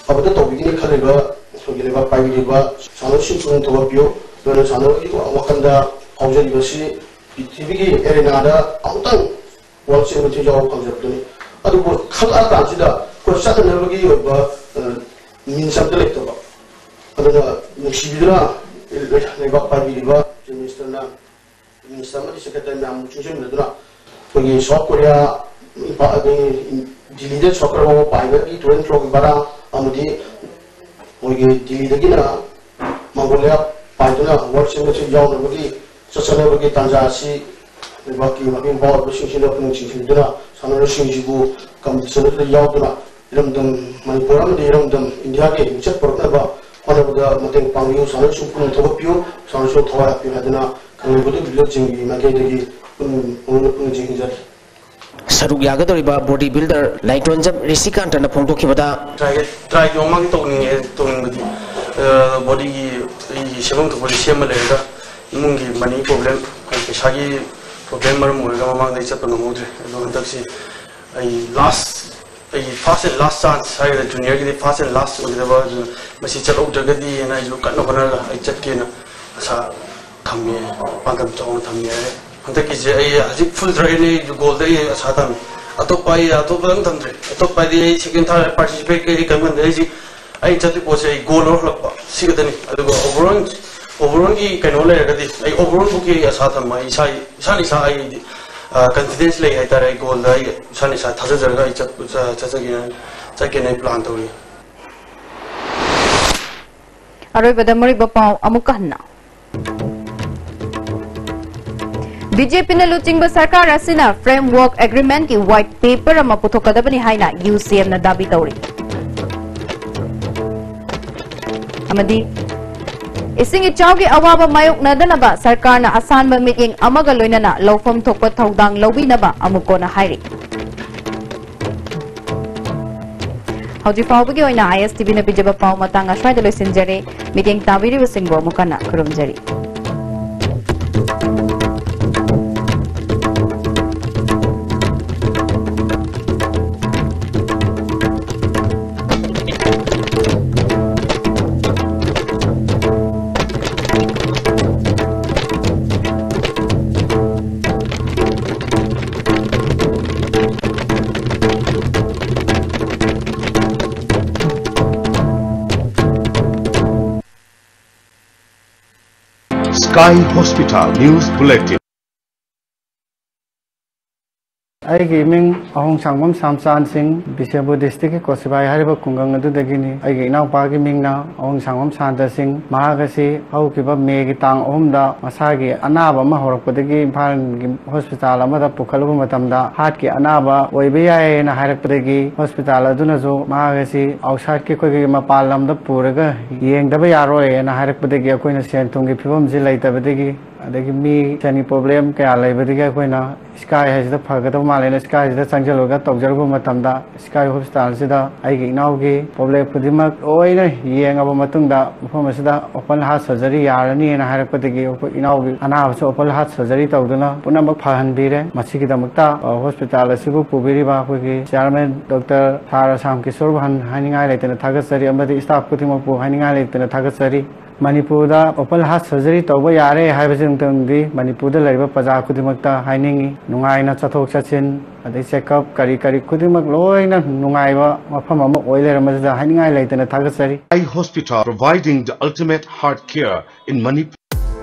ꯑꯐꯕꯗ ꯇꯧꯕꯤꯒꯅꯤ ꯈꯜꯂꯤꯕ ꯑꯩꯈꯣꯏꯒꯤ ꯂꯩꯕꯥꯛ ꯄꯥꯏꯕꯤꯔꯤꯕ ꯁꯥꯟꯅꯔꯣꯏꯁꯤꯡ ꯄꯨꯛꯅꯤꯡ ꯊꯧꯒꯠꯄꯤꯌꯨ꯫ ꯑꯗꯨꯅ ꯁꯥꯟꯅꯔꯣꯏꯒꯤ ꯋꯥꯈꯜꯗ ꯐꯥꯎꯖꯔꯤꯕꯁꯤ ꯄ꯭ꯔꯤꯊꯤꯕꯤꯒꯤ ꯑꯦꯔꯦꯅꯥꯗ ꯑꯃꯨꯛꯇꯪ World Championship ꯌꯥꯎꯕ ꯐꯪꯖꯕꯗꯨꯅꯤ꯫ ꯑꯗꯨꯕꯨ ꯈꯜꯂꯛꯑꯀꯥꯟꯁꯤꯗ ꯑꯩꯈꯣꯏ ꯆꯠꯅꯅꯕꯒꯤ ꯑꯣꯏꯕ, ꯑ, means ꯑꯝꯇ ꯂꯩꯇꯕ꯫ ꯑꯗꯨꯅ ꯅꯨꯡꯁꯤꯕꯤꯗꯨꯅ ꯂꯩꯕꯥꯛ ꯄꯥꯏꯕꯤꯔꯤꯕ Chief Minister ꯅ, Minister ꯑꯃꯗꯤ Secretary ꯃꯌꯥꯝ ꯆꯨꯡꯁꯤꯟꯕꯤꯗꯨꯅ ꯑꯩꯈꯣꯏꯒꯤ South Korea, ꯏꯝꯐꯥꯜ, ꯑꯩꯈꯣꯏꯒꯤ ꯗꯤꯜꯂꯤꯗ South Korea ꯐꯥꯎꯕ ꯄꯥꯏꯕꯒꯤ train flow ꯒꯤ ꯚꯔꯥ ꯑꯃꯗꯤ ꯑꯩꯈꯣꯏꯒꯤ ꯗꯤꯜꯂꯤꯗꯒꯤꯅ Mongolia ꯄꯥꯏꯗꯨꯅ World Championship ꯌꯥꯎꯅꯕꯒꯤ ꯆꯠꯆꯅꯕꯒꯤ ꯇꯥꯟꯖꯥ ꯑꯁꯤ ꯂꯩꯕꯥꯛꯀꯤ ꯃꯄꯤ ꯃꯄꯥ ꯑꯣꯏꯕꯁꯤꯡꯁꯤꯅ ꯄꯨꯛꯅꯤꯡ ꯆꯤꯡꯁꯤꯟꯗꯨꯅ ꯁꯥꯟꯅꯔꯣꯏꯁꯤꯡꯁꯤꯕꯨ competition ꯑꯗꯨꯗ ꯌꯥꯎꯗꯨꯅ ꯏꯔꯝꯗꯝ ꯃꯅꯤꯄꯨꯔ ꯑꯃꯗꯤ ꯏꯔꯝꯗꯝ ꯏꯟꯗꯤꯌꯥꯒꯤ ꯃꯤꯡꯆꯠ ꯄꯨꯔꯛꯅꯕ ꯍꯣꯠꯅꯕꯗ ꯃꯇꯦꯡ ꯄꯥꯡꯕꯤꯌꯨ, ꯁꯥꯟꯅꯔꯣꯏꯁꯤꯡ ꯄꯨꯛꯅꯤꯡ ꯊꯧꯒꯠꯄꯤꯌꯨ, ꯁꯥꯟꯅꯔꯣꯏꯁꯤꯡ ꯊꯋꯥꯏ ꯍꯥꯞꯄꯤꯌꯨ ꯍꯥꯏꯗꯨꯅ ꯀꯪꯂꯩ ꯕꯣꯗꯤ ꯕꯤꯜꯗꯔꯁꯤꯡꯒꯤ ꯃꯥꯏꯀꯩꯗꯒꯤ ꯄꯨꯛꯅꯤꯡ ꯄꯨꯛꯅꯤꯡ ꯆꯤꯡꯁꯤꯟꯖꯔꯤ꯫ ꯁꯔꯨꯛ ꯌꯥꯒꯗꯧꯔꯤꯕ ꯕꯣꯗꯤ ꯕꯤꯜꯗꯔ ꯂꯥꯏꯇꯣꯟꯖꯝ ꯔꯤꯁꯤꯀꯥꯟꯇꯅ ꯐꯣꯡꯗꯣꯛꯈꯤꯕꯗ, ꯇ꯭ꯔꯥꯏꯒꯦ-, ꯇ꯭ꯔꯥꯏ ꯇꯧꯕꯃꯛꯇꯤ ꯇꯧꯅꯤꯡꯉꯦ, ꯇꯧꯅꯤꯡꯕꯗꯤ, ꯑ, ꯕꯣꯗꯤꯒꯤ ꯑꯩꯒꯤ ꯁꯦꯝꯐꯝ ꯊꯣꯛꯄꯗꯤ ꯁꯦꯝꯃ ꯂꯩꯔꯒ ꯏꯃꯨꯡꯒꯤ ꯃꯅꯤ ꯄ꯭ꯔꯣꯕ꯭ꯂꯦꯝ, ꯄꯩꯁꯥꯒꯤ ꯄ꯭ꯔꯣꯕ꯭ꯂꯦꯝ ꯃꯔꯝ ꯑꯣꯏꯔꯒ ꯃꯃꯥꯡꯗ ꯑꯩ ꯆꯠꯄ ꯉꯝꯍꯧꯗ꯭ꯔꯦ꯫ ꯑꯗꯣ ꯍꯟꯗꯛꯁꯤ ꯑꯩ ꯂꯥꯁ, ꯑꯩꯒꯤ ꯐꯥꯔꯁ ꯑꯦꯟ ꯂꯥꯁ ꯆꯥꯟꯁ ꯍꯥꯏꯒꯗ꯭ꯔꯥ, ꯖꯨꯅꯤꯌꯔꯒꯤꯗꯤ ꯐꯥꯔꯁ ꯑꯦꯟ ꯂꯥꯁ ꯑꯣꯏꯒꯗꯕ, ꯑꯗꯨꯅ ꯃꯁꯤ ꯆꯠꯍꯧꯗ꯭ꯔꯒꯗꯤ ꯍꯥꯏꯅ ꯑꯩꯁꯨ ꯀꯟꯅ ꯍꯣꯠꯅꯔꯒ ꯑꯩ ꯆꯠꯀꯦꯅ ꯑꯁꯥ ꯊꯝꯃꯦ, ꯄꯥꯟꯗꯝ ꯆꯥꯎꯅ ꯊꯝꯃꯦ ꯍꯥꯏꯔꯦ꯫ ꯍꯟꯗꯛꯀꯤꯁꯦ ꯑꯩ ꯍꯧꯖꯤꯛ ꯐꯨꯜ ꯇ꯭ꯔꯥꯏꯅꯦ, ꯑꯩꯁꯨ ꯒꯣꯜꯗ ꯑꯩ ꯑꯁꯥ ꯊꯝꯃꯦ꯫ ꯑꯇꯣꯞꯄ ꯑꯩ ꯑꯇꯣꯞꯄ ꯑꯗꯨꯝ ꯊꯝꯗ꯭ꯔꯦ꯫ ꯑꯇꯣꯞꯄ ꯍꯥꯏꯗꯤ ꯑꯩ ꯁꯦꯀꯦꯟ, ꯊꯥꯔꯠ ꯄꯥꯔꯇꯤꯁꯤꯄꯦꯠ ꯀꯩ ꯀꯔꯤꯝ ꯈꯟꯗ꯭ꯔꯦ꯫ ꯑꯩꯁꯤ ꯑꯩ ꯆꯠꯇꯣꯏ ꯄꯣꯠꯁꯦ ꯑꯩ ꯒꯣꯜ ꯂꯧꯔꯛꯄ ꯁꯤ ꯈꯛꯇꯅꯤ꯫ ꯑꯗꯨꯒ ꯑꯣꯚꯔꯑꯣꯜ, ꯑꯣꯚꯔꯑꯣꯜꯒꯤ ꯀꯩꯅꯣ ꯂꯩꯔꯒꯗꯤ ꯑꯩ ꯑꯣꯚꯔꯑꯣꯜꯕꯨꯛꯀꯤ ꯑꯩ ꯑꯁꯥ ꯊꯝꯕ, ꯑꯩ ꯏꯁꯥ, ꯏꯁꯥꯅ ꯏꯁꯥ ꯑꯩꯗꯤ, ꯑ, ꯀꯟꯐꯤꯗꯦꯟꯁ ꯂꯩ ꯍꯥꯏꯇꯥꯔꯦ꯫ ꯑꯩ ꯒꯣꯜꯗ ꯑꯩ ꯏꯁꯥꯅ ꯏꯁꯥ ꯊꯥꯖꯖꯔꯒ ꯑꯩ ꯆꯠ-, ꯆ-, ꯆꯠꯆꯒꯦꯅ, ꯆꯠꯀꯦꯅ ꯑꯩ ꯄ꯭ꯂꯥꯟ ꯇꯧꯔꯤ꯫ ꯑꯔꯣꯏꯕꯗ ꯃꯔꯨꯑꯣꯏꯕ ꯄꯥꯎ ꯑꯃꯨꯛꯀ ꯍꯟꯅ꯫ ꯕꯤ ꯖꯦ ꯄꯤꯅ ꯂꯨꯆꯤꯡꯕ ꯁꯔꯀꯥꯔ ꯑꯁꯤꯅ ꯐ꯭ꯔꯦꯝꯋꯔꯛ ꯑꯦꯒ꯭ꯔꯤꯃꯦꯟꯠꯀꯤ ꯋꯥꯏꯠ ꯄꯦꯄꯔ ꯑꯃ ꯄꯨꯊꯣꯛꯀꯗꯕꯅꯤ ꯍꯥꯏꯅ ꯌꯨ ꯁꯤ ꯑꯦꯝꯅ ꯗꯥꯕꯤ ꯇꯧꯔꯤ꯫ ꯑꯃꯗꯤ ꯏꯁꯤꯡ ꯏꯆꯥꯎꯒꯤ ꯑꯋꯥꯕ ꯃꯥꯌꯣꯛꯅꯗꯅꯕ ꯁꯔꯀꯥꯔꯅ ꯑꯁꯥꯟꯕ ꯃꯤꯠꯌꯦꯡ ꯑꯃꯒ ꯂꯣꯏꯅꯅ ꯂꯧꯐꯝ ꯊꯣꯛꯄ ꯊꯧꯗꯥꯡ ꯂꯧꯕꯤꯅꯕ ꯑꯃꯨꯛ ꯀꯣꯟꯅ ꯍꯥꯏꯔꯤ꯫ ꯍꯧꯖꯤꯛ ꯐꯥꯎꯕꯒꯤ ꯑꯣꯏꯅ ISTVꯅ ꯄꯤꯖꯕ ꯄꯥꯎ ꯃꯇꯥꯡ ꯑꯁ꯭ꯋꯥꯏꯗ ꯂꯣꯏꯁꯤꯟꯖꯔꯦ꯫ ꯃꯤꯠꯌꯦꯡ ꯇꯥꯕꯤꯔꯤꯕꯁꯤꯡꯕꯨ ꯑꯃꯨꯛ ꯍꯟꯅ ꯈꯨꯔꯨꯝꯖꯔꯤ꯫ Sky Hospital News Bulletin. ꯑꯩꯒꯤ ꯃꯤꯡ ꯑꯍꯣꯡꯁꯥꯡꯕꯝ ꯁꯥꯝꯆꯥꯟ ꯁꯤꯡ, ꯕꯤꯁꯦꯝꯄꯨꯔ ꯗꯤꯁꯇ꯭ꯔꯤꯛꯀꯤ ꯀꯣꯁꯤꯕꯥꯏ ꯍꯥꯏꯔꯤꯕ ꯈꯨꯡꯒꯪ ꯑꯗꯨꯗꯒꯤꯅꯤ꯫ ꯑꯩꯒꯤ ꯏꯅꯥꯎꯄꯥꯒꯤ ꯃꯤꯡꯅ ꯑꯍꯣꯡꯁꯥꯡꯕꯝ ꯁꯥꯟꯇ ꯁꯤꯡ꯫ ꯃꯍꯥꯛ ꯑꯁꯤ ꯍꯧꯈꯤꯕ ꯃꯦꯒꯤ ꯇꯥꯡ ꯑꯍꯨꯝꯗ ꯃꯁꯥꯒꯤ ꯑꯅꯥꯕ ꯑꯃ ꯍꯧꯔꯛꯄꯗꯒꯤ ꯏꯝꯐꯥꯜꯒꯤ ꯍꯣꯁꯄꯤꯇꯥꯜ ꯑꯃꯗ ꯄꯨꯈꯠꯂꯨꯕ ꯃꯇꯝꯗ ꯍꯥꯔꯠꯀꯤ ꯑꯅꯥꯕ ꯑꯣꯏꯕ ꯌꯥꯏꯌꯦꯅ ꯍꯥꯏꯔꯛꯄꯗꯒꯤ ꯍꯣꯁꯄꯤꯇꯥꯜ ꯑꯗꯨꯅꯁꯨ ꯃꯍꯥꯛ ꯑꯁꯤ ꯑꯥꯎꯠꯁꯥꯏꯗꯀꯤ, ꯑꯩꯈꯣꯏꯒꯤ ꯃꯄꯥꯟ ꯂꯝꯗ ꯄꯨꯔꯒ ꯌꯦꯡꯗꯕ ꯌꯥꯔꯣꯏꯅ ꯍꯥꯏꯔꯛꯄꯗꯒꯤ ꯑꯩꯈꯣꯏꯅ ꯁꯦꯟ ꯊꯨꯝꯒꯤ ꯐꯤꯕꯝꯁꯤ ꯂꯩꯇꯕꯗꯒꯤ, ꯑꯗꯒꯤ ꯃꯤ ꯁꯦꯟꯒꯤ ꯄ꯭ꯔꯣꯕ꯭ꯂꯦꯝ ꯀꯌꯥ ꯂꯩꯕꯗꯒꯤ ꯑꯩꯈꯣꯏꯅ ꯁ꯭ꯀꯥꯏ ꯍꯥꯏꯁꯤꯗ ꯐꯒꯗꯕ ꯃꯥꯜꯂꯦꯅ ꯁ꯭ꯀꯥꯏꯁꯤꯗ ꯆꯪꯁꯤꯜꯂꯒ ꯇꯧꯖꯔꯨꯕ ꯃꯇꯝꯗ ꯁ꯭ꯀꯥꯏ ꯍꯣꯁꯄꯤꯇꯥꯜꯁꯤꯗ ꯑꯩꯒꯤ ꯏꯅꯥꯎꯒꯤ ꯄ꯭ꯔꯣꯕ꯭ꯂꯦꯝ ꯈꯨꯗꯤꯡꯃꯛ ꯂꯣꯏꯅ ꯌꯦꯡꯉꯕ ꯃꯇꯨꯡꯗ ꯃꯐꯝ ꯑꯁꯤꯗ ꯑꯣꯄꯟ ꯍꯥꯔꯠ ꯁꯔꯖꯔꯤ ꯌꯥꯔꯅꯤꯅ ꯍꯥꯏꯔꯛꯄꯗꯒꯤ ꯑꯩꯈꯣꯏ ꯏꯅꯥꯎꯒꯤ ꯑꯅꯥꯕꯁꯨ ꯑꯣꯄꯟ ꯍꯥꯔꯠ ꯁꯔꯖꯔꯤ ꯇꯧꯗꯨꯅ ꯄꯨꯝꯅꯃꯛ ꯐꯍꯟꯕꯤꯔꯦ꯫ ꯃꯁꯤꯒꯤꯗꯃꯛꯇ, ꯑ, ꯍꯣꯁꯄꯤꯇꯥꯜ ꯑꯁꯤꯕꯨ ꯄꯨꯕꯤꯔꯤꯕ ꯑꯩꯈꯣꯏꯒꯤ ꯆꯤꯌꯥꯔꯃꯦꯟ ꯗꯣꯛꯇꯔ ꯁꯥꯔ ꯑꯁꯥꯝ ꯀꯤꯁꯣꯔ ꯚꯥꯟ ꯍꯥꯏꯅꯤꯡꯉꯥꯏ ꯂꯩꯇꯅ ꯊꯥꯒꯠꯆꯔꯤ ꯑꯃꯗꯤ ꯁ꯭ꯇꯥꯐ ꯈꯨꯗꯤꯡꯃꯛꯄꯨ ꯍꯥꯏꯅꯤꯡꯉꯥꯏ ꯂꯩꯇꯅ ꯊꯥꯒꯠꯆꯔꯤ꯫ ꯃꯅꯤꯄꯨꯔꯗ ꯑꯣꯄꯟ ꯍꯥꯔꯠ ꯁꯔꯖꯔꯤ ꯇꯧꯕ ꯌꯥꯔꯦ ꯍꯥꯏꯕꯁꯤꯃꯇꯪꯗꯤ ꯃꯅꯤꯄꯨꯔꯗ ꯂꯩꯔꯤꯕ ꯄ꯭ꯔꯖꯥ ꯈꯨꯗꯤꯡꯃꯛꯇ ꯍꯥꯏꯅꯤꯡꯉꯤ꯫ ꯅꯨꯡꯉꯥꯏꯅ ꯆꯠꯊꯣꯛ ꯆꯠꯁꯤꯟ, ꯑꯗꯩ ꯆꯦꯛꯑꯞ ꯀꯔꯤ ꯀꯔꯤ ꯈꯨꯗꯤꯡꯃꯛ ꯂꯣꯏꯅ ꯅꯨꯡꯉꯥꯏꯕ ꯃꯐꯝ ꯑꯃ ꯑꯣꯏ ꯂꯩꯔꯝꯕꯁꯤꯗ ꯍꯥꯏꯅꯤꯡꯉꯥꯏ ꯂꯩꯇꯅ ꯊꯥꯒꯠꯆꯔꯤ꯫ Sky Hospital, providing the ultimate heart care in Manipur.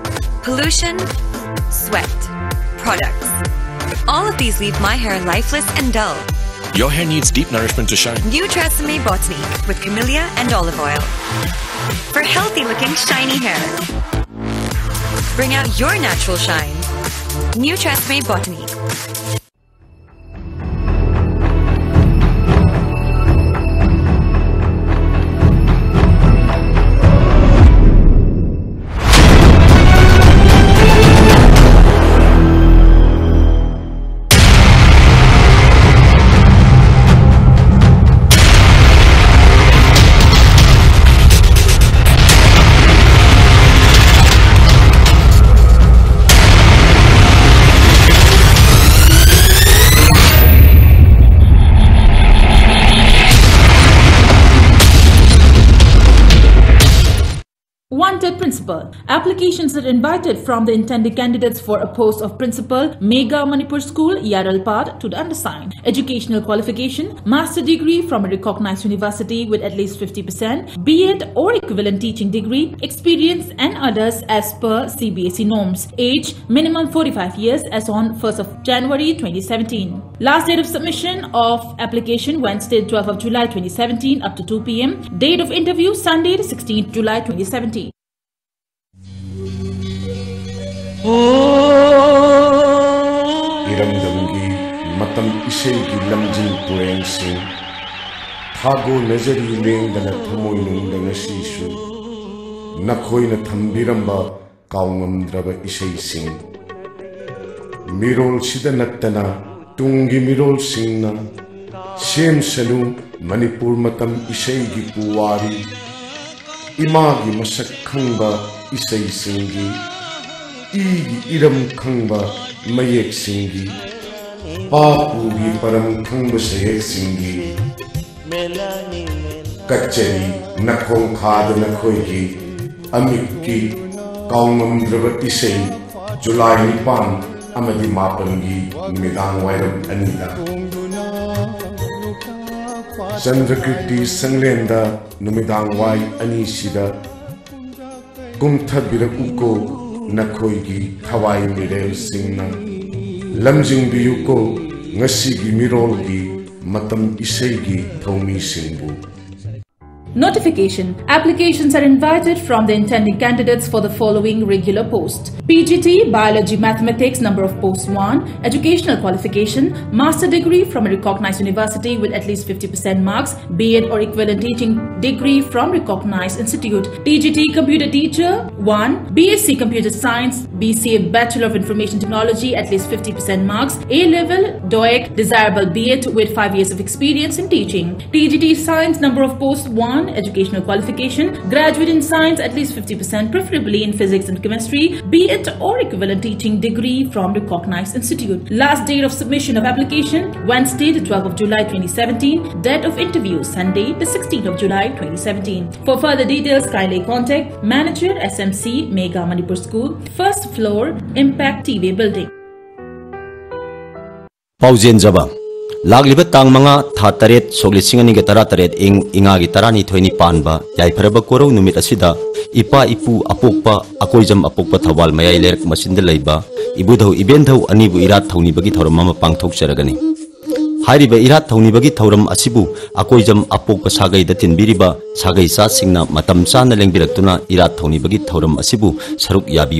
Pollution, sweat, products. All of these leave my hair lifeless and dull. Your hair needs deep nourishment to shine. New Tresemme Botany with camellia and olive oil. For healthy looking, shiny hair. Bring out your natural shine. New Tresemme Botany. Respected principal, applications are invited from the intended candidates for a post of principal, Mega Manipur School, Yaralpad, to the undersigned. Educational qualification, master degree from a recognized university with at least fifty percent, B Ed or equivalent teaching degree, experience and others as per C B S E norms. Age, minimum forty-five years as on first of January twenty seventeen. Last date of submission of application, Wednesday, twelfth of July twenty seventeen, up to two p m. Date of interview, Sunday, the sixteenth July twenty seventeen. ꯏꯔꯝꯗꯝꯒꯤ ꯃꯇꯝ ꯏꯁꯩꯒꯤ ꯂꯝꯖꯤꯡ ꯄꯨꯔꯦꯡꯁꯤꯡ ꯊꯥꯒꯣꯟꯅꯖꯔꯤ ꯂꯦꯡꯗꯅ ꯊꯃꯣꯏꯅꯨꯡꯗ ꯉꯁꯤꯁꯨ ꯅꯈꯣꯏꯅ ꯊꯝꯕꯤꯔꯝꯕ ꯀꯥꯎꯉꯝꯗ꯭ꯔꯕ ꯏꯁꯩꯁꯤꯡ꯫ ꯃꯤꯔꯣꯜꯁꯤꯗ ꯅꯠꯇꯅ ꯇꯨꯡꯒꯤ ꯃꯤꯔꯣꯜꯁꯤꯡꯅ ꯁꯦꯝꯁꯅꯨ ꯃꯅꯤꯄꯨꯔ ꯃꯇꯝ ꯏꯁꯩꯒꯤ ꯄꯨꯋꯥꯔꯤ꯫ ꯏꯃꯥꯒꯤ ꯃꯁꯛ ꯈꯪꯕ ꯏꯁꯩꯁꯤꯡꯒꯤ, ꯏꯒꯤ ꯏꯔꯝ ꯈꯪꯕ ꯃꯌꯦꯛꯁꯤꯡꯒꯤ, ꯄꯥꯄꯨꯒꯤ ꯄꯔꯝ ꯈꯪꯕ ꯁꯩꯍꯦꯛꯁꯤꯡꯒꯤ ꯀꯠꯆꯔꯤ꯫ ꯅꯈꯣꯡ ꯈꯥꯗ ꯅꯈꯣꯏꯒꯤ ꯑꯃꯤꯠꯀꯤ ꯀꯥꯎꯉꯝꯗ꯭ꯔꯕ ꯏꯁꯩ꯫ ꯖꯨꯂꯥꯏ ꯅꯤꯄꯥꯟ ꯑꯃꯗꯤ ꯃꯥꯄꯟꯒꯤ ꯅꯨꯃꯤꯗꯥꯡ ꯋꯥꯏꯔꯝ ꯑꯅꯤꯗ ꯆꯟꯗ꯭ꯔꯀꯤꯔꯇꯤ ꯁꯪꯂꯦꯟꯗ ꯅꯨꯃꯤꯗꯥꯡ ꯋꯥꯏ ꯑꯅꯤꯁꯤꯗ ꯀꯨꯝꯊꯕꯤꯔꯛꯎꯀꯣ ꯅꯈꯣꯏꯒꯤ ꯊꯋꯥꯏ ꯃꯤꯔꯦꯜꯁꯤꯡꯅ꯫ ꯂꯝꯖꯤꯡꯕꯤꯌꯨꯀꯣ ꯉꯁꯤꯒꯤ ꯃꯤꯔꯣꯜꯒꯤ ꯃꯇꯝ ꯏꯁꯩꯒꯤ ꯊꯧꯃꯤꯁꯤꯡꯕꯨ꯫ Notification. Applications are invited from the intending candidates for the following regular post. P G T, Biology Mathematics, number of posts one. Educational qualification, master degree from a recognized university with at least fifty percent marks, B Ed or equivalent teaching degree from recognized institute. T G T, computer teacher one. B S C computer science, B C A, Bachelor of Information Technology, at least fifty percent marks, A level, DOEC, desirable B Ed with five years of experience in teaching. T G T science, number of posts one. Educational qualification: graduate in science, at least fifty percent, preferably in physics and chemistry, B.Ed or equivalent teaching degree from recognized institute. Last date of submission of application: Wednesday, the twelfth of July twenty seventeen. Date of interview: Sunday, the sixteenth of July twenty seventeen. For further details, kindly contact Manager, S M C, Mega Manipur School, first floor, Impact T V Building. ꯄꯥꯎꯖꯦꯟꯖꯕ꯫ ꯂꯥꯛꯂꯤꯕ ꯇꯥꯡ ꯃꯉꯥ, ꯊꯥ ꯇꯔꯦꯠ, ꯁꯣꯛ ꯂꯤꯁꯤꯡ ꯑꯅꯤꯒ ꯇꯔꯥꯇꯔꯦꯠ, ꯏꯪ ꯏꯉꯥꯒꯤ ꯇꯔꯥꯅꯤꯊꯣꯏꯅꯤ ꯄꯥꯟꯕ ꯌꯥꯏꯐꯔꯕ ꯀꯣꯔꯧ ꯅꯨꯃꯤꯠ ꯑꯁꯤꯗ ꯏꯄꯥ ꯏꯄꯨ ꯑꯄꯣꯛꯄ ꯑꯀꯣꯏꯖꯝ ꯑꯄꯣꯛꯄ ꯊꯧꯕꯥꯜ ꯃꯌꯥꯏ ꯂꯩꯔꯛ ꯃꯆꯤꯟꯗ ꯂꯩꯕ ꯏꯕꯨꯙꯧ ꯏꯕꯦꯟꯙꯧ ꯑꯅꯤꯕꯨ ꯏꯔꯥꯠ ꯊꯧꯅꯤꯕꯒꯤ ꯊꯧꯔꯝ ꯑꯃ ꯄꯥꯡꯊꯣꯛꯆꯔꯒꯅꯤ꯫ ꯍꯥꯏꯔꯤꯕ ꯏꯔꯥꯠ ꯊꯧꯅꯤꯕꯒꯤ ꯊꯧꯔꯝ ꯑꯁꯤꯕꯨ ꯑꯀꯣꯏꯖꯝ ꯑꯄꯣꯛꯄ ꯁꯥꯒꯩꯗ ꯇꯤꯟꯕꯤꯔꯤꯕ ꯁꯥꯒꯩ ꯆꯥꯁꯤꯡꯅ ꯃꯇꯝ ꯆꯥꯅ ꯂꯦꯡꯕꯤꯔꯛꯇꯨꯅ ꯏꯔꯥꯠ ꯊꯧꯅꯤꯕꯒꯤ ꯊꯧꯔꯝ ꯑꯁꯤꯕꯨ ꯁꯔꯨꯛ ꯌꯥꯕꯤꯌꯨ꯫